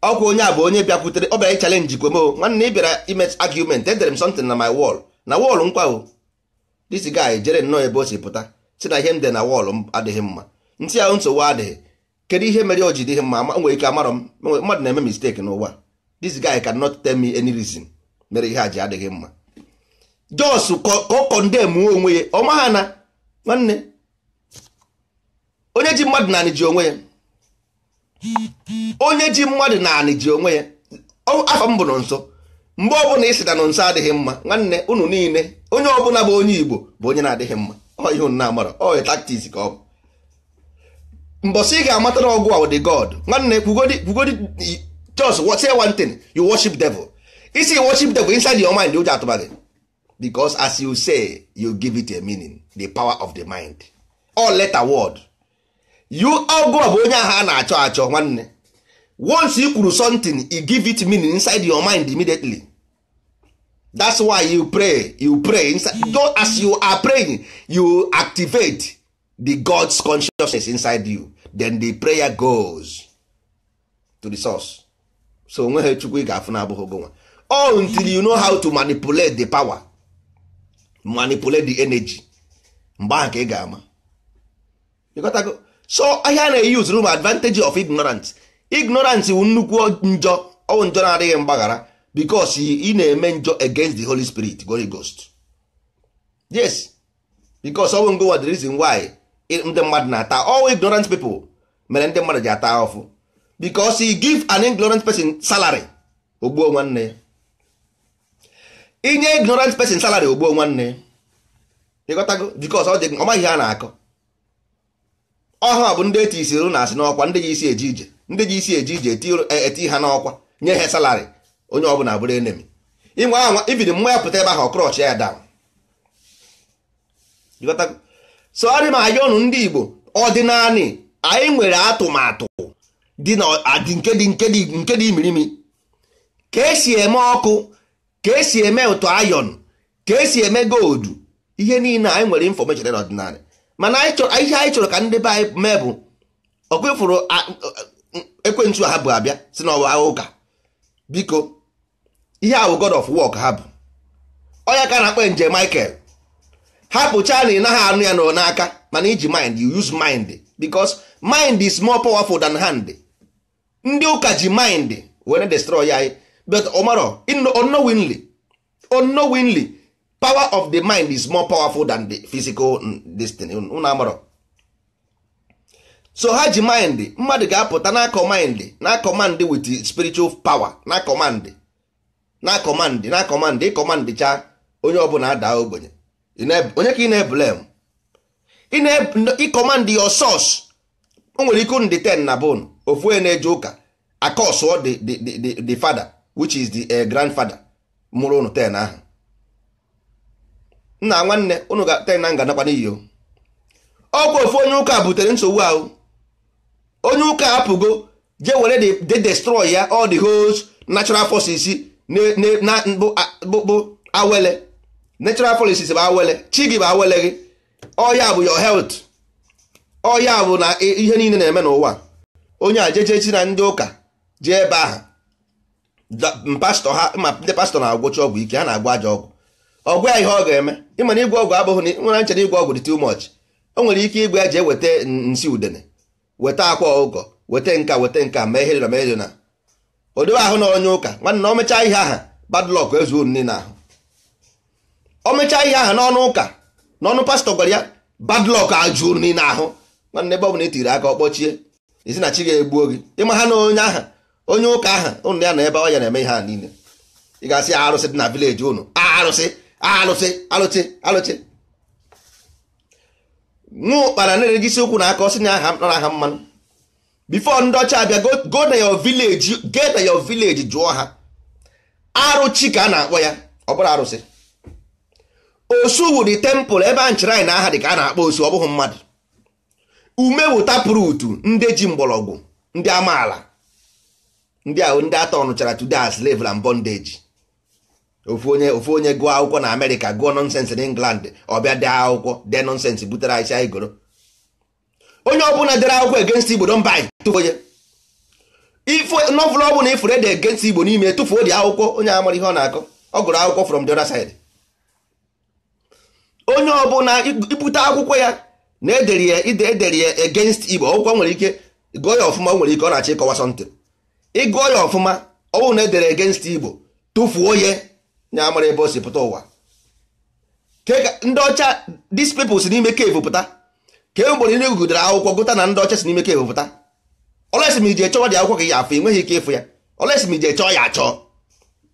Ọkwa onye a bụ onye bịakwutere, ọ bịara ịchallenge kwem o. Nwanne, ị bịara ime argument. Edere m something na my wall, na wall nkwa o. This guy jere nnọọ ebe o si pụta, si na ihe m dị na wall m adịghị mma. Ntị ahụ nsogbu adịghị. Kedu ihe mere o ji dịghị mma? Nwere ike amarọ m, mmadụ na-eme mistake n'ụwa. This guy cannot tell me any reason mere ihe a ji adịghị mma. Just ka ọ condemn onwe ya. Ọ maha na, nwanne, onye ji mmadụ naanị ji onwe ya. Onye ji mmadụ naanị ji onwe ya. Afọ m bụ nọ nso. Mgbe ọbụla ị sị na nọ nso adịghị mma, nwanne, unu niile, onye ọbụla bụ onye Igbo bụ onye na-adịghị mma. Ọ ihe unu na-amara, ọ tactics ka ọ bụ. Mbọsị ị ga-amata na ọgụ a the god. Nwanne, kwugodi, kwugodi, just say one thing: you worship devil. Isi worship devil inside your mind, ụjọ atụba gị, because as you say, you give it a meaning. The power of the mind, all letter word you. Ọgụ a bụ onye ahụ a na-achọ achọ. Nwanne, once you kwuru something, you give it meaning inside your mind immediately. That's why you pray, you pray inside. Just as you are praying, you activate the God's consciousness inside you. Then the prayer goes to the source. So onweghị Chukwu ị ga-afụ na abụghị gị nwa. All until you know how to manipulate the power, manipulate the energy, mgbe ahụ ka ị ga-ama. Ịghọtago? So ahịa na-use room advantage of ignorance. Ignorance wụ nnukwu njọ. Ọwụ njọ na-adịghị mgbaghara, because ị na-eme njọ against the Holy Spirit, Holy Ghost. Yes, because ọwụ ngowa the reason why ndị mmadụ na-ata. All ignorant people mere ndị mmadụ ji ata ahụfụ, because he give an ignorant person salary, ogbuo nwanne ya. Inye ignorant person salary, ogbuo nwanne ya. Ịghọtago? Because ọ dị ọ maghị ihe a na-akọ. Ọha bụ ndị eti isiri na asị n'ọkwa, ndị ji isi eje ije, ndị ji isi eje ije, eti ha n'ọkwa, nye ha salary, onye ọbụla bụrụ enemy. Inwe anwa ibidi mmanya pụta ebe ahụ, ọ crush ya down. So arị m ayọ ọnụ ndị Igbo ọdịnanị anyị nwere atụmatụ dị na adị nke dị nke dị nke dị imirimi ka esi eme ọkụ, ka esi eme ụtọ ayọn, ka esi eme goldu. Ihe niile anyị nwere information n'ọdịnala, mana ihe anyị chọrọ ka ndị be anyị mee bụ ọkụ ifuru ekwentị ha bụ abịa si na ọwa ụka. Biko, ihe ahụ god of work ha bụ ọya ka na-akpọ nje Michael. Hapụcha na ị naghị anụ ya n'aka, mana iji mind, you use mind, because mind is more powerful than hand. Ndị ụka ji mind were destroy anyị, but omaro unknowingly power of the mind is more powerful than the physical this thing. Unu amarọ. So ha ji mind, mmadụ ga-apụta na command, na command with spiritual power, na command, na command, na command, ịcommand cha onye ọbụla ada ogbenye. Onye ka ị na-eblame? Ịcommand your source. O nwere ike ndị 10 na bon ofu onye na-eje ụka akọsụọ the father, which is the grandfather mụrụ unu 10 ahụ. Nna nwanne unu ga 10 na nga nakwa n'iyi o. Ọkwa ofu onye ụka butere nsogbu ahụ. Onye ụka apụgo jee were the destroy ya all the whole natural forces na bụ awele. Natural forces bụ awele, chi gị bụ awele gị. Ọya bụ your health, ọya bụ na ihe niile na-eme n'ụwa. Onye a jeje chi na ndị ụka jee ebe ahụ, pastọ ha, ma ndị pastọ na-agwọcha ọgwụ ike, ha na-agwọ ajọ ọgwụ. Ọgwụ ya ihe ọ ga-eme, ịma na ịgwọ ọgwụ abụghị nwere nche na ịgwọ ọgwụ dị too much. O nwere ike igwe ya jee weta nsị udene, weta akwa ọkụkọ, weta nka, weta nka, mee ihe dị na mee ihe na odobe ahụ na onye ụka. Nwanne na o mechaa ihe aha, bad luck ezuo nne na ahụ. O mechaa ihe aha n'ọnụ ụka, n'ọnụ pastọ gwara ya, bad luck ajụ niile ahụ. Nwanne, ebe ọ bụla itiri aka ọkpọchie, isi na chi ga-egbuo gị. Ịma ha na onye aha, onye ụka aha ụnụ ya na ebe ọ ya na-eme ihe a niile. Ị ga-asị arụsị dị na village ụnụ, arụsị, arụsị, arụsị, arụsị. Nwa ụkpara na-eregisi ụkwụ na aka, ọsị na aha nọ aha mmanụ. Before ndị ọcha abịa, go na your village, get na your village, jụọ ha arụchi ka a na-akpọ ya. Ọ bụrụ arụsị, osu wụ the temple ebe a nchịrị na aha dị ka a na-akpọ osu, ọ bụghị mmadụ. Ume wụ taproot, ndị ji mgbọrọgwụ, ndị amaala, ndị ahụ ndị atọ nụchara today as slave and bondage. Ofu onye gụọ akwụkwọ na Amerịka, gụọ nonsense na England, ọ bịa dee akwụkwọ, dee nonsense, butere anyị anyị goro. Onye ọbụla dere akwụkwọ against Igbo, don buy, tụfuo onye ife novel ọbụla ifuru ede against Igbo n'ime, tụfuo dị akwụkwọ. Onye amara ihe ọ na-akọ, ọ gụrụ akwụkwọ from the other side. Onye ọbụla ibute akwụkwọ ya na edere ya ide, edere ya against Igbo, akwụkwọ nwere ike gụọ ya ọfụma, o nwere ike ọ na-achọ ịkọwa something. Ịgụọ ya ọfụma, ọ bụrụ na edere against Igbo, tụfuo ya. Na amara ebe o si pụta ụwa. Ndị ọcha, these people si n'ime cave pụta. Ka e mgbere ndị gụgidere akwụkwọ gụta na ndị ọcha si n'ime cave pụta. Olesi ma ije chọwa dị akwụkwọ ka ya afụ, enweghị ike ịfụ ya. Olesi ma ije chọọ ya achọ.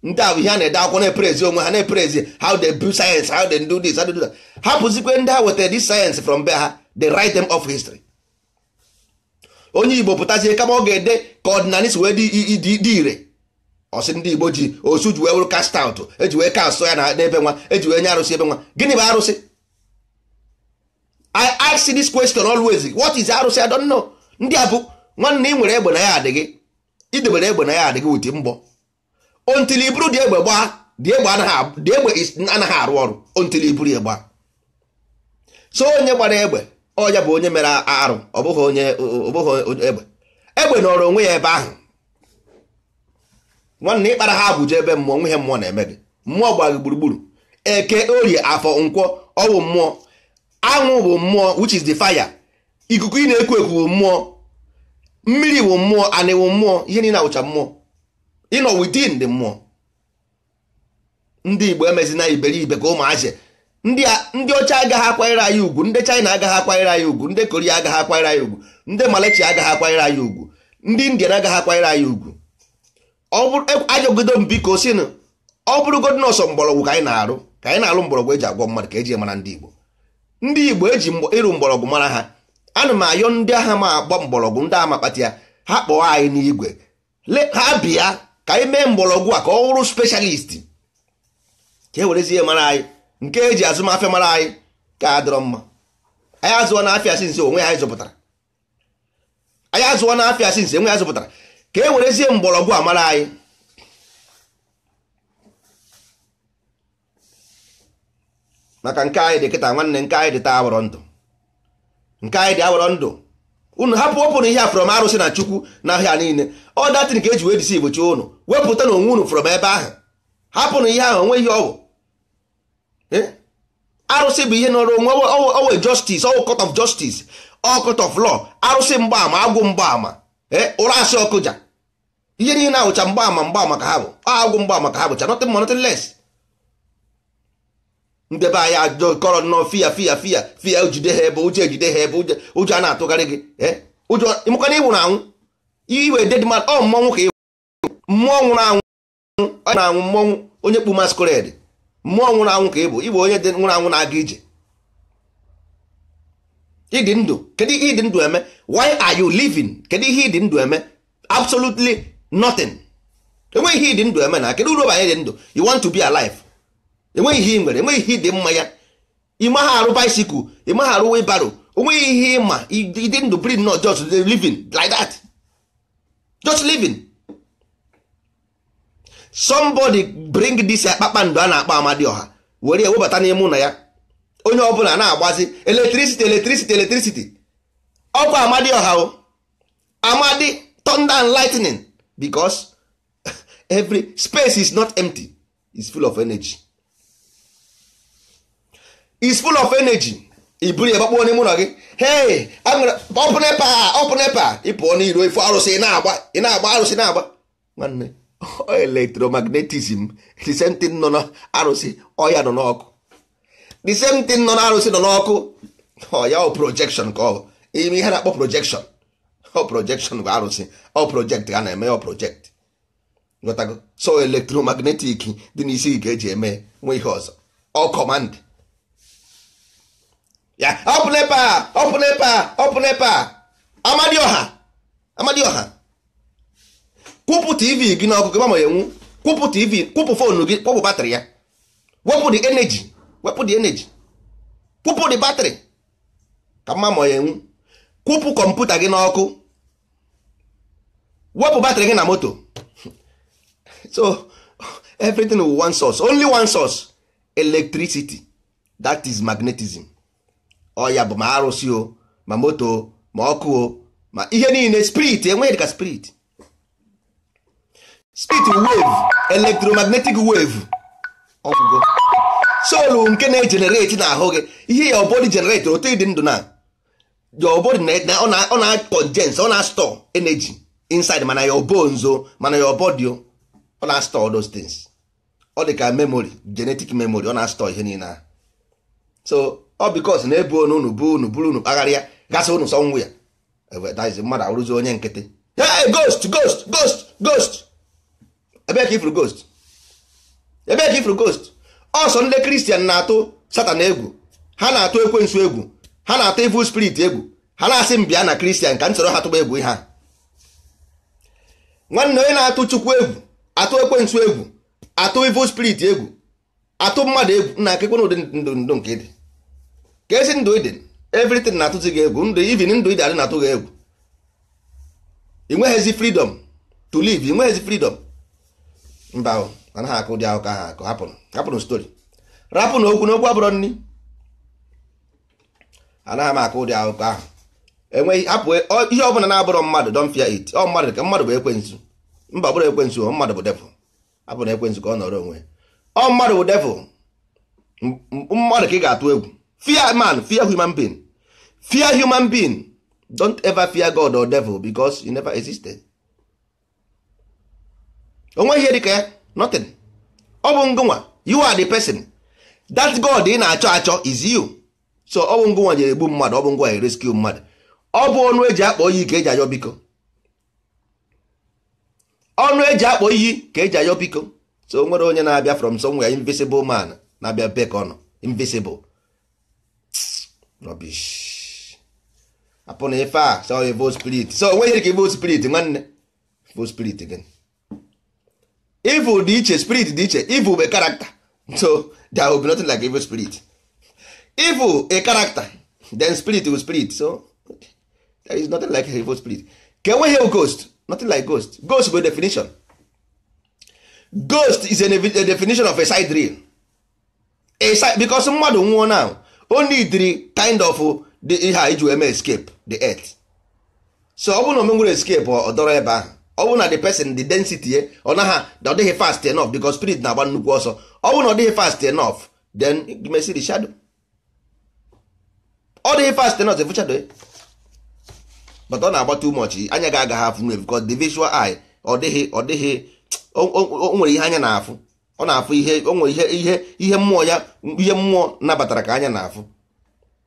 Ndị a bụ ihe a na-ede akwụkwọ na-epraise onwe ha, na-epraise how they build science, how they do this, how they do that. Hapụzikwe ndị ha wetara this science from be ha, they write them off history. Onye Igbo pụtazie, kama ọ ga-ede ka ọdịnala si wee dị ire, ọsị ndị Igbo ji osu ji wee wụrụ cast out, eji wee cast ya na n'ebe nwa, eji wee nye arụsị ebe nwa. Gịnị bụ arụsị? I ask this question always: what is arụsị? I don't know. Ndị a bụ nwanne, ị nwere egbe na ya adịghị, idebere egbe na ya adịghị wuti mgbọ until iburu dị egbe gbaa dị egbe anaghị dị egbe anaghị arụ ọrụ until iburu ya gbaa. So onye gbara egbe, ọ ya bụ onye mere arụ, ọ bụghị onye, ọ bụghị egbe. Egbe nọrọ onwe ya ebe ahụ. Nwanne, ịkpara ha abụja ebe mmụọ nwe ihe mmụọ na-eme gị. Mmụọ gbara gị gburugburu. Eke, orie, afọ, nkwọ, ọwụ mmụọ. Anwụ bụ mmụọ, which is the fire. Ikuku ị na-eku eku bụ mmụọ. Mmiri bụ mmụọ. Anị bụ mmụọ. Ihe niile awụcha mmụọ. Ịnọ within the mmụọ. Ndị Igbo emezina iberibe ka ụmụazị. Ndị ọcha agaghị akwanyere anyị ugwu, ndị China agaghị akwanyere anyị ugwu, ndị Korea agaghị akwanyere anyị ugwu, ndị Malaysia agaghị akwanyere anyị ugwu, ndị Indian agaghị akwanyere anyị ugwu. Ọ bụrụ ajọgido m, biko sinụ, ọ bụrụgodị nọọsọ mgbọrọgwụ ka anyị na-arụ, ka anyị na-arụ mgbọrọgwụ eji agwọ mmadụ, ka eji mara ndị Igbo. Ndị Igbo eji ịrụ mgbọrọgwụ mara ha. Ana m ayọ ndị agha ma agba mgbọrọgwụ, ndị agha kpati ya, ha kpọọ anyị n'igwe, ha bịa ka anyị mee mgbọrọgwụ a ka ọ wụrụ specialist, ka e werezie mara anyị, nke eji azụmahịa mara anyị. Ka adịrọ mma. Anyị azụọ na afịa sinsi onwe anyị zụpụtara. Anyị azụọ na afịa sinsi enwe ya zụpụtara. Ka e werezie mgbọrọgwụ amara anyị. Maka nke anyị dị kịta nwanne, nke anyị dị taa awọrọ ndụ. Nke anyị dị awọrọ ndụ. Unu hapụ ọpụrụ ihe a from arụsị na chukwu na ahịa niile. Ọ datin ka eji wee disi igbochi unu. Wepụta na onwe unu from ebe ahụ. Hapụrụ ihe ahụ, onwe ihe ọ bụ. Arụsị bụ ihe nọrọ onwe, owe justice, ọwụ court of justice, ọ court of law. Arụsị mgbaama, agwụ mgbaama, ụra asị ọkụja. Ihe niile ahụcha mgbaama mgbaama ka ha bụ. Agwụ mgbaama ka ha bụcha, nothing more nothing less. Ndị be anyị ajọ kọrọ nnọọ fia fia fia fia, jide ha ebe ụjọ, ejide ha ebe ụjọ, ụjọ a na-atụgharị gị. Ụjọ ịmụkwana ịnwụrụ anwụ, iwe dead man. Ọ mmọnwụ ka ịwụ, mmụọ nwụrụ anwụ, ọ na-anwụ mmọnwụ, onye kpu masquerade. Mmụọ nwụrụ anwụ ka ị bụ, ịbụ onye dị nwụrụ anwụ na-aga ije. Ịdị ndụ, kedu ihe ịdị ndụ eme? Why are you living? Kedu ihe ịdị ndụ eme? Absolutely nothing. Enweghị ihe ịdị ndụ eme na kedu uru banye dị ndụ? You want to be alive. Enweghị ihe ị nwere, enweghị ihe dị mma ya. Ị maghị arụ bicycle, ị maghị arụ wheelbarrow, onweghị ihe ịma. Ịdị ndụ bring not just living like that. Just living. Somebody bring this kpakpando a na-akpọ Amadioha were ewebata n'ime ụlọ ya. Onye ọbụla na-agbazi electricity, electricity, electricity. Ọkwa Amadioha o. Amadi thunder and lightning, because every space is not empty, it's full of energy. It's full of energy. I buru ya gbakpọọ n'ime ụlọ gị. Hey, ọpụ nepa, ọpụ nepa. Ị pụọ n'iro ifu arụsị ị na-agba, ị na-agba arụsị na-agba. Nwanne, electromagnetism, the same thing nọ na arụsị, ọya nọ n'ọkụ. The same thing nọ na arụsị nọ n'ọkụ. Ọ ya ọ projection ka ọ ime ihe na-akpọ projection. Ọ projection bụ arụsị, ọ project ka a na-eme, ọ project. Ghọtago? So electromagnetic dị n'isi ka eji eme nwe ihe ọzọ. Ọ command. Ya ọpụ nepa, ọpụ nepa, ọpụ nepa. Amadioha, Amadioha. Kwụpụ TV gị n'ọkụ gị ma enwu. Kwụpụ TV, kwụpụ foonu gị, kwụpụ batrị ya. Wepụ the energy, wepụ the energy. Kwụpụ the batrị ka mma ma enwu. Kwụpụ kọmputa gị n'ọkụ. Wepụ batrị gị na moto. So everything with one source, only one source, electricity. That is magnetism. Ọ ya bụ ma arụsị o, ma moto o, ma ọkụ o, ma ihe niile spirit, enweghị dịka spirit. Spirit wave, electromagnetic wave. Ọgwụgwọ soul nke na-egenerate n'ahụ gị. Ihe your body generate, otu ịdị ndụ na your body ọ na-condense, ọ na-store energy inside, mana your bones o, mana your body o, ọ na-store those things. Ọ dị ka memory, genetic memory, ọ na-store ihe niile ahụ. So ọ because na ebu unu bu unu buru unu kpagharịa gasị unu sọ nwụ ya. Mmadụ awụrụzi onye nkịtị. Hey, ghost, ghost, ghost, ghost. Ebee ka ifuru ghost? Ebee ka ifuru ghost? Ọsọ ndị Kristian na-atụ Satan egwu, ha na-atụ ekwensu egwu, ha na-atụ evil spirit egwu, ha na-asị m bịa na Kristian ka m soro ha tụba egwu ihe a. Nwanne, onye na-atụ Chukwu egwu, atụ ekwensu egwu, atụ evil spirit egwu, atụ mmadụ egwu, nna akekwe na ụdị ndụ ndụ nke dị. Ka esi ndụ ịdị, everything na-atụzi gị egwu, ndụ even ndụ ịdị adị na-atụ gị egwu. Ị nweghịzi freedom to live, ị nweghịzi freedom. Mba, anaghị akụ ụdị akụkọ ahụ akụ. Hapụnụ, hapụnụ story, rapụnụ okwu n'okwu abụrọ nni. Anaghị m akụ ụdị akụkọ ahụ. Enweghị hapụ ihe ọbụla na-abụrọ mmadụ, don't fear it. Ọ mmadụ ka mmadụ bụ ekwensu. Mba, bụrụ ekwensu, mmadụ bụ devil. Hapụ na ekwensu ka ọ nọrọ onwe. Ọ mmadụ bụ devil. Mmadụ ka ị ga-atụ egwu. Fear man, fear human being. Fear human being. Don't ever fear God or devil because you never existed. Onweghị ihe dị ka ya, nothing. Ọ bụ ngụnwa, you are the person. That God ị na-achọ achọ is you. So ọ bụ ngụnwa ji egbu mmadụ, ọ bụ ngụnwa ji rescue mmadụ. Ọ bụ ọnụ eji akpọ iyi ka eji ayọ biko. Ọnụ eji akpọ iyi ka eji ayọ biko. So o nwere onye na-abịa from somewhere, invisible man na-abịa bek ọnụ, invisible. Rubbish. Hapụ na ife a, so evil spirit. So onweghị ka evil spirit, nwanne. Evil spirit gịnị? Evil dị iche, spirit dị iche. Evil bụ character. So there will be nothing like evil spirit. Evil a character, then spirit will spirit. So there is nothing like evil spirit. Ka enweghị ghost, nothing like ghost. Ghost bụ definition. Ghost is a definition of a side real. A side, because mmadụ nwụọ now, only the kind of the ihe a iji wee mee escape the earth. So ọ bụrụ na o menwere escape, ọ dọrọ ebe ahụ. Ọ bụrụ na the person, the density ọ naghị, ọ dịghị fast enough, because spirit na-agba nnukwu ọsọ. Ọ bụrụ na ọ dịghị fast enough, then you may see the shadow. Ọ dịghị fast enough, the shadow, but ọ na-agba too much, anya gị agaghị afụ nwe, because the visual eye ọ dịghị ọ dịghị o nwere ihe anya na-afụ, ọ na-afụ ihe o nwere ihe ihe mmụọ ya, ihe mmụọ nabatara ka anya na-afụ.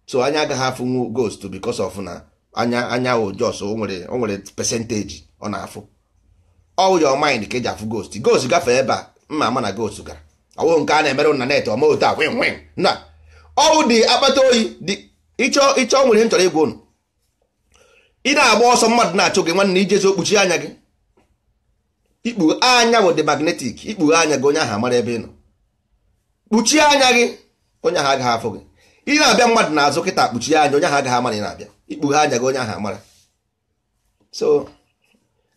So anya agaghị afụ ghost because of na anya o just o nwere percentage ọ na-afụ. All your mind ka eji afụ ghost. Ghost gafee ebe a, mma ama na ghost gara. Ọwụ nke a na-emere na net ọma otu a win win na ọwụ dị akpata oyi dị. Ịchọ nwere ihe m chọrọ ịgwa unu. Ị na-agba ọsọ, mmadụ na-achụ gị, nwanne, ijezi okpuchi anya gị. Ikpu anya bụ the magnetic. Ikpughe anya gị, onye ahụ amara ebe ị nọ. Kpuchie anya gị, onye ahụ agaghị afụ gị. Ị na-abịa mmadụ n'azụ kịta, kpuchie anya, onye ahụ agaghị amara ị na-abịa. Ikpughe anya gị, onye ahụ amara. So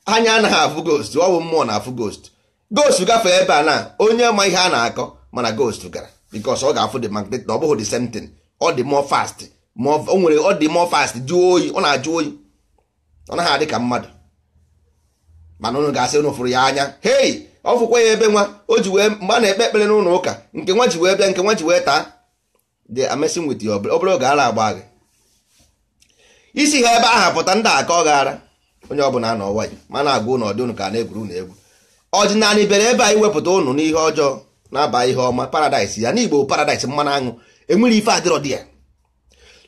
anya anaghị afụ ghost, ọ bụ mmụọ na-afụ ghost. Ghost gafee ebe a na onye ma ihe a na-akọ, mana ghost gara, because ọ ga-afụ the magnet na ọ bụghị the same thing. Ọ dị more fast, o nwere, ọ dị more fast, jụọ oyi, ọ na-ajụ oyi, ọ naghị adị ka mmadụ. Mana unu ga-asị unu fụrụ ya anya. Hei, ọ fụkwa ya ebe nwa o ji wee mgbe a na-ekpe ekpere n'ụlọ ụka, nke nwa ji wee bịa, nke nwa ji wee taa. They are messing with you. Obere oge ara agba gị isi ha ebe ahụ pụta, ndị aka ọ gaara onye ọbụla nọ nwayọ mana agwa ụnụ ọdị ụnụ ka na-egwuru ụnụ egwu. Ọdịnala bịara ebe anyị wepụta ụnụ n'ihe ọjọọ na-aba ihe ọma, paradise ya n'Igbo, paradise mmanụ aṅụ. Enwere ife adịrọ dị ya,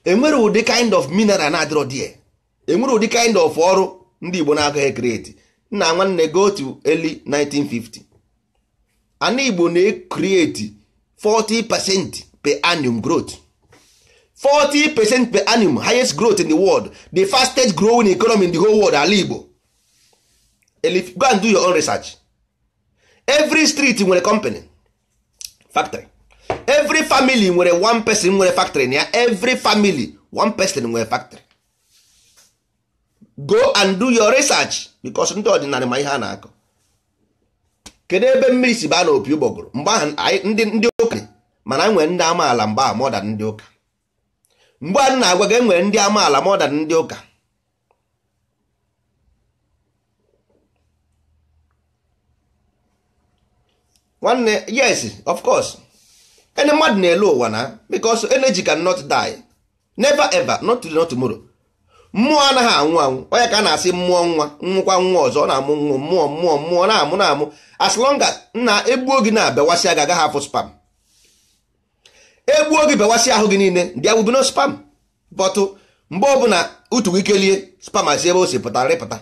enwere ụdị kind of mineral na-adịrọ dị ya, enwere ụdị kind of ọrụ ndị Igbo na-agaghị create. Nna nwanne, go to early 1950, ana Igbo na-create 40% per annum growth, 40% per annum, highest growth in the world, the fastest growing economy in the whole world, ala Igbo. Go and do your own research. Every street nwere company factory, every family nwere one person nwere factory na ya, every family one person nwere factory. Go and do your research, because ndị ọdịnala ma ihe a na-akọ. Kedu ebe mmiri si baa na opi ụgbọgụrụ? Mgbe ahụ ndị ụka, mana nwere ndị amaala mgbe ahụ more than ndị ụka. Mgbe a na-agwa gị, enwere ndị amaala more than ndị ụka. Nwanne, yes, of course, any mmadụ na-elu ụwa na because energy cannot die, never ever, not today, not tomorrow. Mmụọ anaghị anwụ anwụ. Onye ka a na-asị mmụọ nwa nwụkwa nwa ọzọ, ọ na-amụ nwa mmụọ mmụọ mmụọ na-amụ na-amụ. As long as nna egbuo gị na-abịawasị gị, agaghị afụ sperm. Egbuo gị, bewasị ahụ gị niile, there will be no sperm. But mgbe ọbụla utu gị kelie, sperm asị ebe o si pụta rịpụta.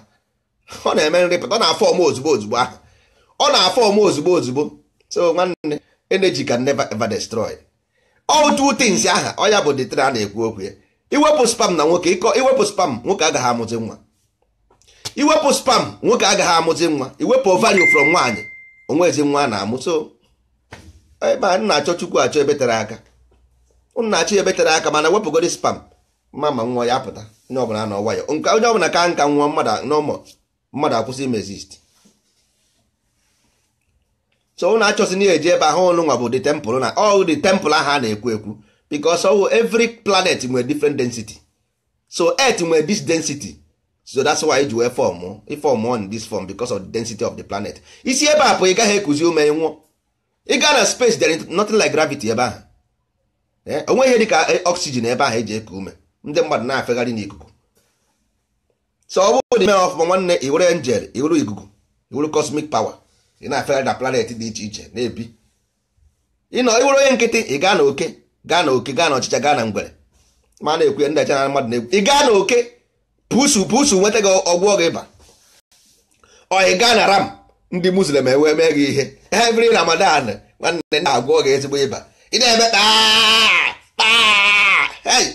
Ọ na-eme nrịpụta, ọ na-afọ ọmụ ozugbo ozugbo ahụ, ọ na-afọ ọmụ ozugbo ozugbo. So nwanne, energy can never ever destroy. All two things aha ọ ya bụ the thing a na-ekwu okwu ya. Iwepụ sperm na nwoke, ịkọ iwepụ sperm, nwoke agaghị amụzi nwa. Iwepụ sperm, nwoke agaghị amụzi nwa. Iwepụ ovary from nwaanyị, onwezi nwa a na-amụ. So ebe a na-achọ Chukwu, achọ ebe tere aka, unu na-achọ ebe tere aka, mana wepụgodi sperm mama nwa ya apụta. Onye ọbụla nọ nwayọ, nke onye ọbụla ka nka nwa mmadụ n'ụmụ mmadụ akwụsị ime exist. So unu achọzi na eji ebe ahụ ụnụ nwa bụ the temple, na all the temple ahụ a na-ekwu ekwu, because all every planet nwere different density. So earth nwere this density, so that's why ji wee form form on this form, because of the density of the planet. Isi ebe a pụ, ị gaghị ekuzi ume, nwụọ. Ị gaa na space, there is nothing like gravity ebe ahụ. Onwe ihe dịka oxygen ebe ahụ eji eku ume, ndị mmadụ na-afegharị n'ikuku. So ọ bụrụ na ime ọfụma, nwanne, iwere angel, iwere ikuku, iwere cosmic power, ị na-afegharị na planet dị iche iche na-ebi. Ịnọ iwere onye nkịtị, ị gaa na oke, gaa na oke, gaa na ọchịcha, gaa na ngwere, ma na-ekwu ndị acha na mmadụ na-ekwu. Ị gaa na oke pusu pusu nweta gị ọgwụ gị ịba. Ọ ị gaa na ram, ndị Muslim ewee mee gị ihe every Ramadan, nwanne, na-agwọ gị ezigbo ịba. Ị na-eme kpaa kpaa, hey,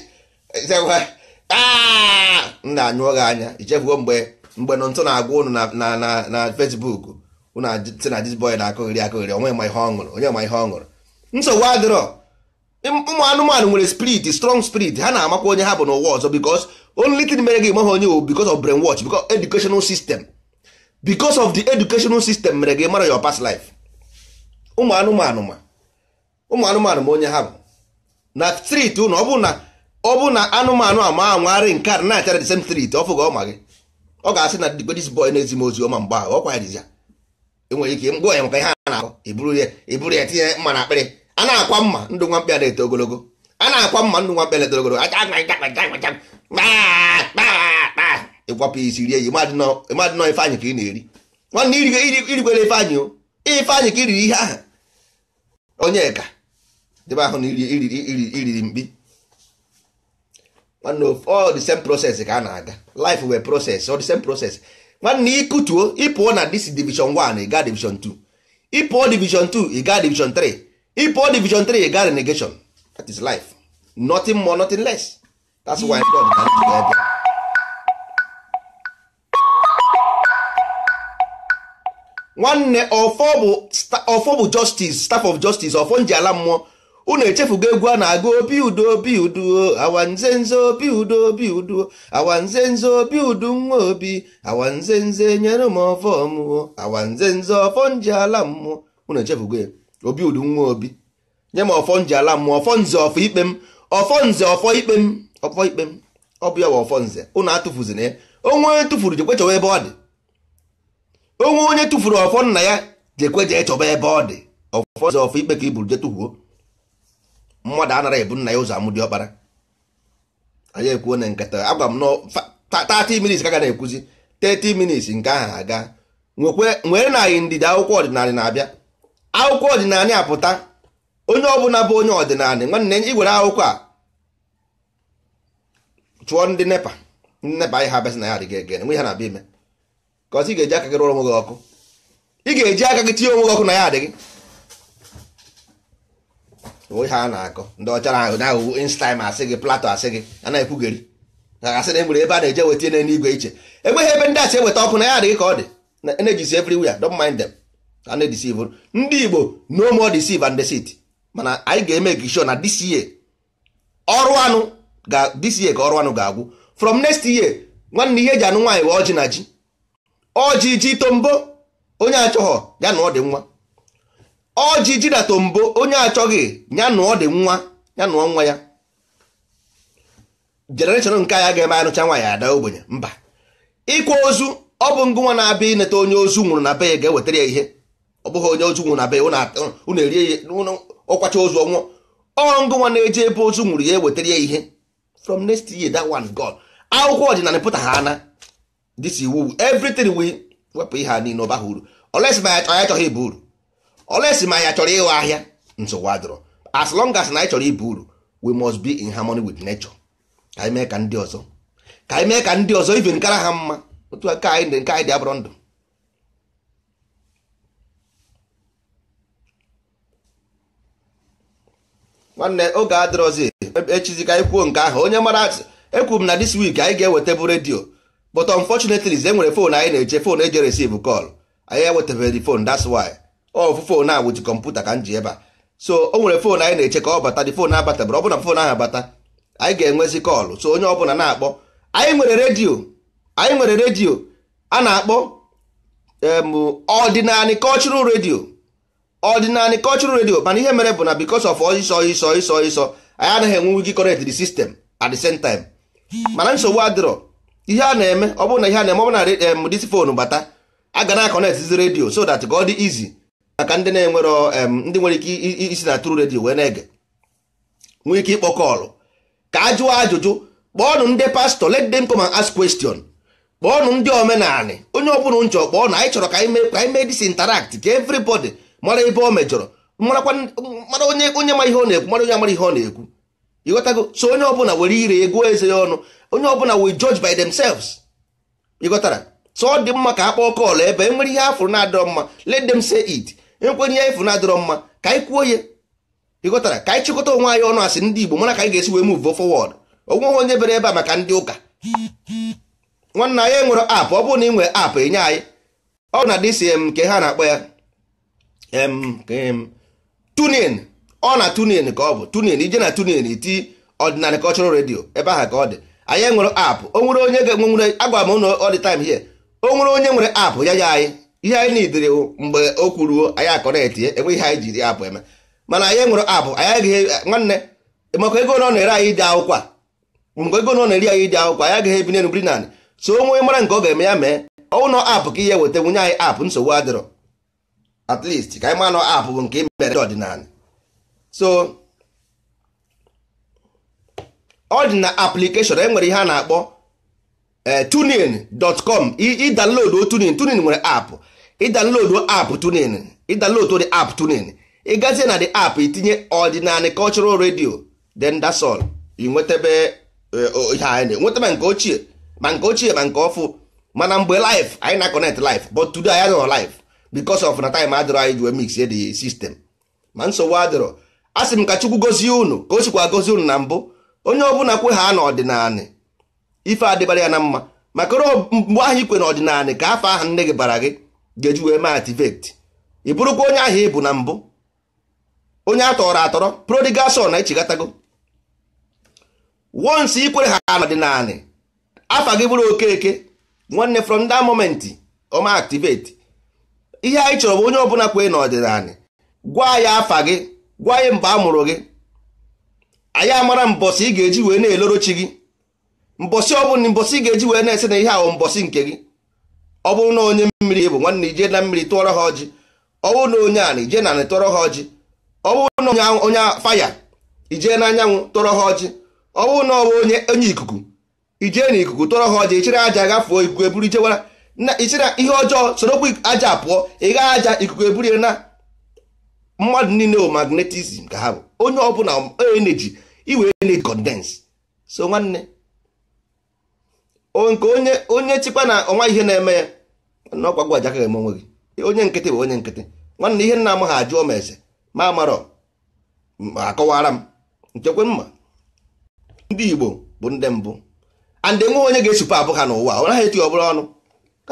kpaa, nna anyụọ gị anya. Ichefuo mgbe nọ ntụ na-agwa unu na na na na Facebook, unu sị na this boy na-akụghịrị akụghịrị, onwe ma ihe ọ ṅụrụ, onye ma ihe ọ ṅụrụ. Nsogbu adịrọ. Ụmụ anụmanụ nwere spirit, strong spirit. Ha na-amakwa onye ha bụ n'ụwa ọzọ, because only thing mere gị maha onye bụ because of brainwash, because educational system, because of the educational system mere gị mara your past life. Ụmụ anụmanụ ma, ụmụ anụmanụ ma onye ha bụ na street ụnụ. Ọ bụ na anụmanụ ama anwagharị nke a na-achara the same street, ọ fụga ọma gị, ọ ga-asị na this boy na-ezi m ozi ọma. Mgbe ahụ ọ kwanyere ya, enwere ike mgbe ya maka ihe a na-akọ, iburu ya tinye mma na akpịrị. A na-akwa mma ndụ nwa mkpịa na-eto ogologo, a na-akwa mma ndụ nwa mkpịa na-eto ogologo. Ịkwapụ isi rie ya, ịmadị nọ Ifeanyị ka ị na-eri. Nwanne, irikwere Ifeanyị, o Ifeanyị ka iriri ihe ahụ. Onye ka debe ahụ na iriri mkpi. Nwanne, all the same process ka a na-aga. Life were process, all the same process. Nwanne, ịkụtuo, ịpụọ na this division 1, ị gaa division 2. Ịpụọ division 2, ị gaa division 3. Ịpụọ division 3, ị gaa renegation. That is life, nothing more, nothing less. That's why ndị ọdịnala ji ebe. Nwanne, ọfọ bụ justice, staff of justice, ọfọ nji ala mmụọ. Unu echefugo egwu a na-agụ, obi udo, obi udo, awa nze nze, obi udo, obi udo, awa nze nze, obi udo, nwa obi, awa nze nze, nyere m ọfọ mmụọ, awa nze nze, ọfọ nji ala mmụọ. Unu echefugo ya? Obi udo, nwa obi, nye m ọfọ nji ala mmụọ, ọfọ nze, ọfọ ikpe m, ọfọ nze, ọfọ ikpe m, ọfọ ikpe m. Ọ bụ ya bụ ọfọ nze. Unu atụfuzina ya. Onwe onye tụfuru, jekwe chọwa ebe ọ dị. Onwe onye tụfuru ọfọ nna ya, jekwe jee chọba ebe ọ dị. Ọfọ nze, ọfọ ikpe ka i buru je tụfuo. Mmadụ anara ebu nna ya ụzọ amụ dị ọkpara. Anyị ekwuo na nkata agwa m nọ 30 minutes ka ga na-ekwuzi 30 minutes nke ahụ aga. Nwere na anyị ndidi. Akwụkwọ ọdịnala na-abịa, akwụkwọ ọdịnala apụta. Onye ọbụla bụ onye ọdịnala, nwanne, ị were akwụkwọ a chụọ ndị NEPA. Ndị NEPA anyị ha abịasị na ya adịghị ege nwe ha na-abịa ime ka ọsọ. Ị ga-eji aka gị rụọ onwe gị ọkụ, ị ga-eji aka gị tinye onwe gị ọkụ na ya adịghị onwe ha na-akọ. Ndị ọcha na-ahụ Einstein asị gị, Plato asị gị, a na-ekwugheri asị na enwere ebe a na-eje weta n'eluigwe iche. Enweghị ebe ndị a si eweta ọkụ na ya adịghị ka ọ dị na energies everywhere. Don't mind them, a na-edeceive ndị Igbo. No more deceive and deceit. Mana anyị ga-eme sure na this year ọrụ anụ ga, this year ka ọrụ anụ ga-agwụ. From next year, nwanne, ihe eji anụ nwaanyị bụ ọjị na ji, ọjị, ji, tombo. Onye achọghọ ya na ọ dị nwa, ọjị, ji na tombo. Onye achọghị ya nụọ dị nwa, ya nụọ nwa ya. Generation nke anyị ga-eme anụcha nwaanyị ada ogbenye mba. Ịkwa ozu, ọ bụ ngụnwa na-abịa ineta onye ozu nwụrụ na be ya ga-ewetara ya ihe. Ọ bụghị onye ozu nwụrụ na be ya unu erie ya ọkwacha ozu ọnwụọ. Ọ ngụnwa na-eje ebe ozu nwụrụ ya ewetara ya ihe. From next year, that one gone. Akwụkwọ ọdịnala pụta ha ana this iwu, everything we wepụ ihe a niile ọbaghị uru, unless ma ya achọghị ibu uru, unless ma ya chọrọ ịghọ ahịa. Nsogbu adịrọ. As long as na anyị chọrọ ibu uru, we must be in harmony with nature. Ka anyị mee ka ndị ọzọ, ka anyị mee ka ndị ọzọ even kara ha mma. Otu aka anyị dị, nke anyị dị abụrụ ndụ. Nwanne, oge adịrọzi echizi ka anyị kwuo nke ahụ. Onye mara, ekwu m na this week anyị ga-eweta bụ redio, but unfortunately e nwere phone anyị na-eche, phone eji receive call. Anyị ewetabeghị phone, that's why ofu phone a wụji kọmputa ka m ji ebe a. So o nwere phone anyị na-eche ka ọ bata. Dị phone abatabara. Ọ bụrụ na phone ahụ abata, anyị ga-enwezi call. So onye ọbụla na-akpọ, anyị nwere redio, anyị nwere redio a na-akpọ Ọdịnala Cultural Radio, Ọdịnala Cultural Radio. Mana ihe mere bụ na because of ọsịsọ ịsọ ịsọ ịsọ, anyị anaghị enwe ike connect the system at the same time. Mana nsogbu adịrọ. Ihe a na-eme, ọ bụrụ na ihe a na-eme, ọ bụrụ na this phone bata, a ga na connect radio so that ka ọ dị easy maka ndị na-enwero, ndị nwere ike isi na through radio wee na-ege, nwee ike ịkpọ call ka a jụọ ajụjụ. Kpọọnụ ndị pastọ, let them come and ask question. Kpọọnụ ndị omenanị, onye ọbụla nchọ kpọọ na anyị chọrọ ka anyị mee this interact, ka everybody mara ebe o mejọrọ, marakwa mara onye onye ma ihe ọ na-ekwu, mara onye amara ihe ọ na-ekwu. Ịghọtago? So onye ọbụla were ire ego eze ya ọnụ, onye ọbụla will judge by themselves. Ịghọtara? So ọ dị mma ka a kpọọ call ebe enwere ihe afụrụ na-adịrọ mma, let them say it. Enwere ihe afụrụ na-adịrọ mma, ka anyị kwuo ya. Ịghọtara? Ka anyị chịkọta onwe anyị ọnụ asị ndị Igbo, mara ka anyị ga-esi wee move forward. Onweghị onye bere ebe a maka ndị ụka. Nwanne, anyị nwere app. Ọ bụrụ na ị nwere app, enye anyị. Ọ na DCM nke ha na-akpọ ya TuneIn. Ọ na TuneIn ka ọ bụ TuneIn. Ije na TuneIn iti Ọdịnala Cultural Radio, ebe ahụ ka ọ dị. Anyị nwere app. O nwere onye ga-enwe, agwa m ụnụ all the time here, o nwere onye nwere app ya ya anyị ihe anyị nidiri mgbe o kwuruo anyị akọnetị enwe ihe anyị jiri app eme. Mana anyị nwere app, anyị agaghị, nwanne, maka ego na ọ na-ere anyị ide akwụkwọ a, mgbe ego na ọ na-eri anyị ide akwụkwọ, anyị agaghị ebi n'elu biri naanị. So onwe mara nke ọ ga-eme ya mee. Ọwụ nọ app ka ihe weta nwunye anyị app, nsogbu adịrọ. At least ka anyị ma nọ app bụ nke mere ọdịnala. So ọ dị na application e nwere ihe a na-akpọ tunein.com. Ị download TuneIn, TuneIn nwere app. Ị download app TuneIn, ị download the app TuneIn, ị gazie na the app, itinye Ọdịnala Cultural Radio, then that's all. Ị nwetebe ihe anyị na-enwetebe, nke ochie ma nke ochie ma nke ọfụ. Mana mgbe live anyị na connect live, but today anyị nọ live because of na time adịrọ anyị ji wee mix the system. Ma nsogbu adịrọ. A sị m ka Chukwu gozie unu ka o sikwa gozie unu na mbụ. Onye ọbụla kwe ha n'ọdịnala, ife adịbara ya na mma, maka na mgbe ahụ ikwe n'ọdịnala ka afọ ahụ nne gị bara gị ga-eji wee mee activate, ị bụrụkwa onye ahụ ị bụ na mbụ, onye a tọrọ atọrọ, prodigal son na echigatago. Once ikwere ha n'ọdịnala, afa gị bụrụ Okeke, nwanne, from that moment ọma activate. Ihe anyị chọrọ bụ onye ọbụla kwee n'ọdịnala, gwa ya afa gị, gwa ya mgbe a mụrụ gị, anyị amara mbọsị ị ga-eji wee na-eloro chi gị, mbọsị ọbụla, mbọsị ị ga-eji wee na-ese na ihe ahụ mbọsị nke gị. Ọ bụrụ na onye mmiri bụ, nwanne, ije na mmiri tụọrọ ha ọjị. Ọ bụrụ na onye anị, ije na anị tụọrọ ha ọjị. Ọ bụrụ na onye faya, ije na anyanwụ tụọrọ ha ọjị. Ọ bụrụ na ọ bụ onye ikuku, ijee na ikuku tụọrọ ha ọjị. Ịchịrị aja gafuo, ikuku eburu ijewara na ịchịrị ihe ọjọọ sorokwu aja pụọ. Ị gaa aja, ikuku eburu na mmadụ niile bụ magnetism ka ha bụ. Onye ọbụla energy, iwe energy condense. So nwanne, nke onye chịkwa na ọnwa ihe na-eme ya na ọkwa gwa aja ka eme onwe gị. Onye nkịtị bụ onye nkịtị, nwanne. Ihe nna m ha ajụọ m ese ma amarọ, akọwara m nchekwe mma. Ndị Igbo bụ ndị mbụ and enwe onye ga-esupe abụ ha n'ụwa. Ọ naghị eti ọbụla ọnụ,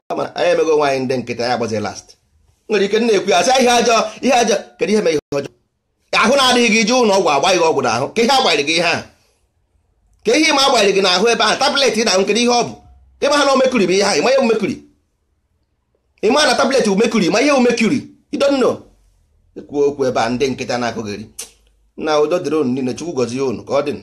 kama anyị emego nwaanyị ndị nkịtị, anyị agbazi last. Nwere ike na-ekwu ya sị ihe ajọ, ihe ajọ. Kedu ihe mee ihe ọjọọ? Ahụ na-adịghị gị, ije ụlọ ọgwụ, agbaghị gị ọgwụ n'ahụ. Ka ihe agbanyere gị ihe ahụ, ka ihe ma agbanyere gị n'ahụ ebe ahụ, tablet ị na-ahụ, kedu ihe ọ bụ? Ịma ha na mercury bụ ihe ahụ? Ịma ihe bụ mercury? Ịma na tablet bụ mercury? Ma ihe bụ mercury? You don't know. Ekwu okwu ebe a, ndị nkịta na-akụghịrị na. Udo dịrị unu niile. Chukwu gọzie unu. Ka ọ dị.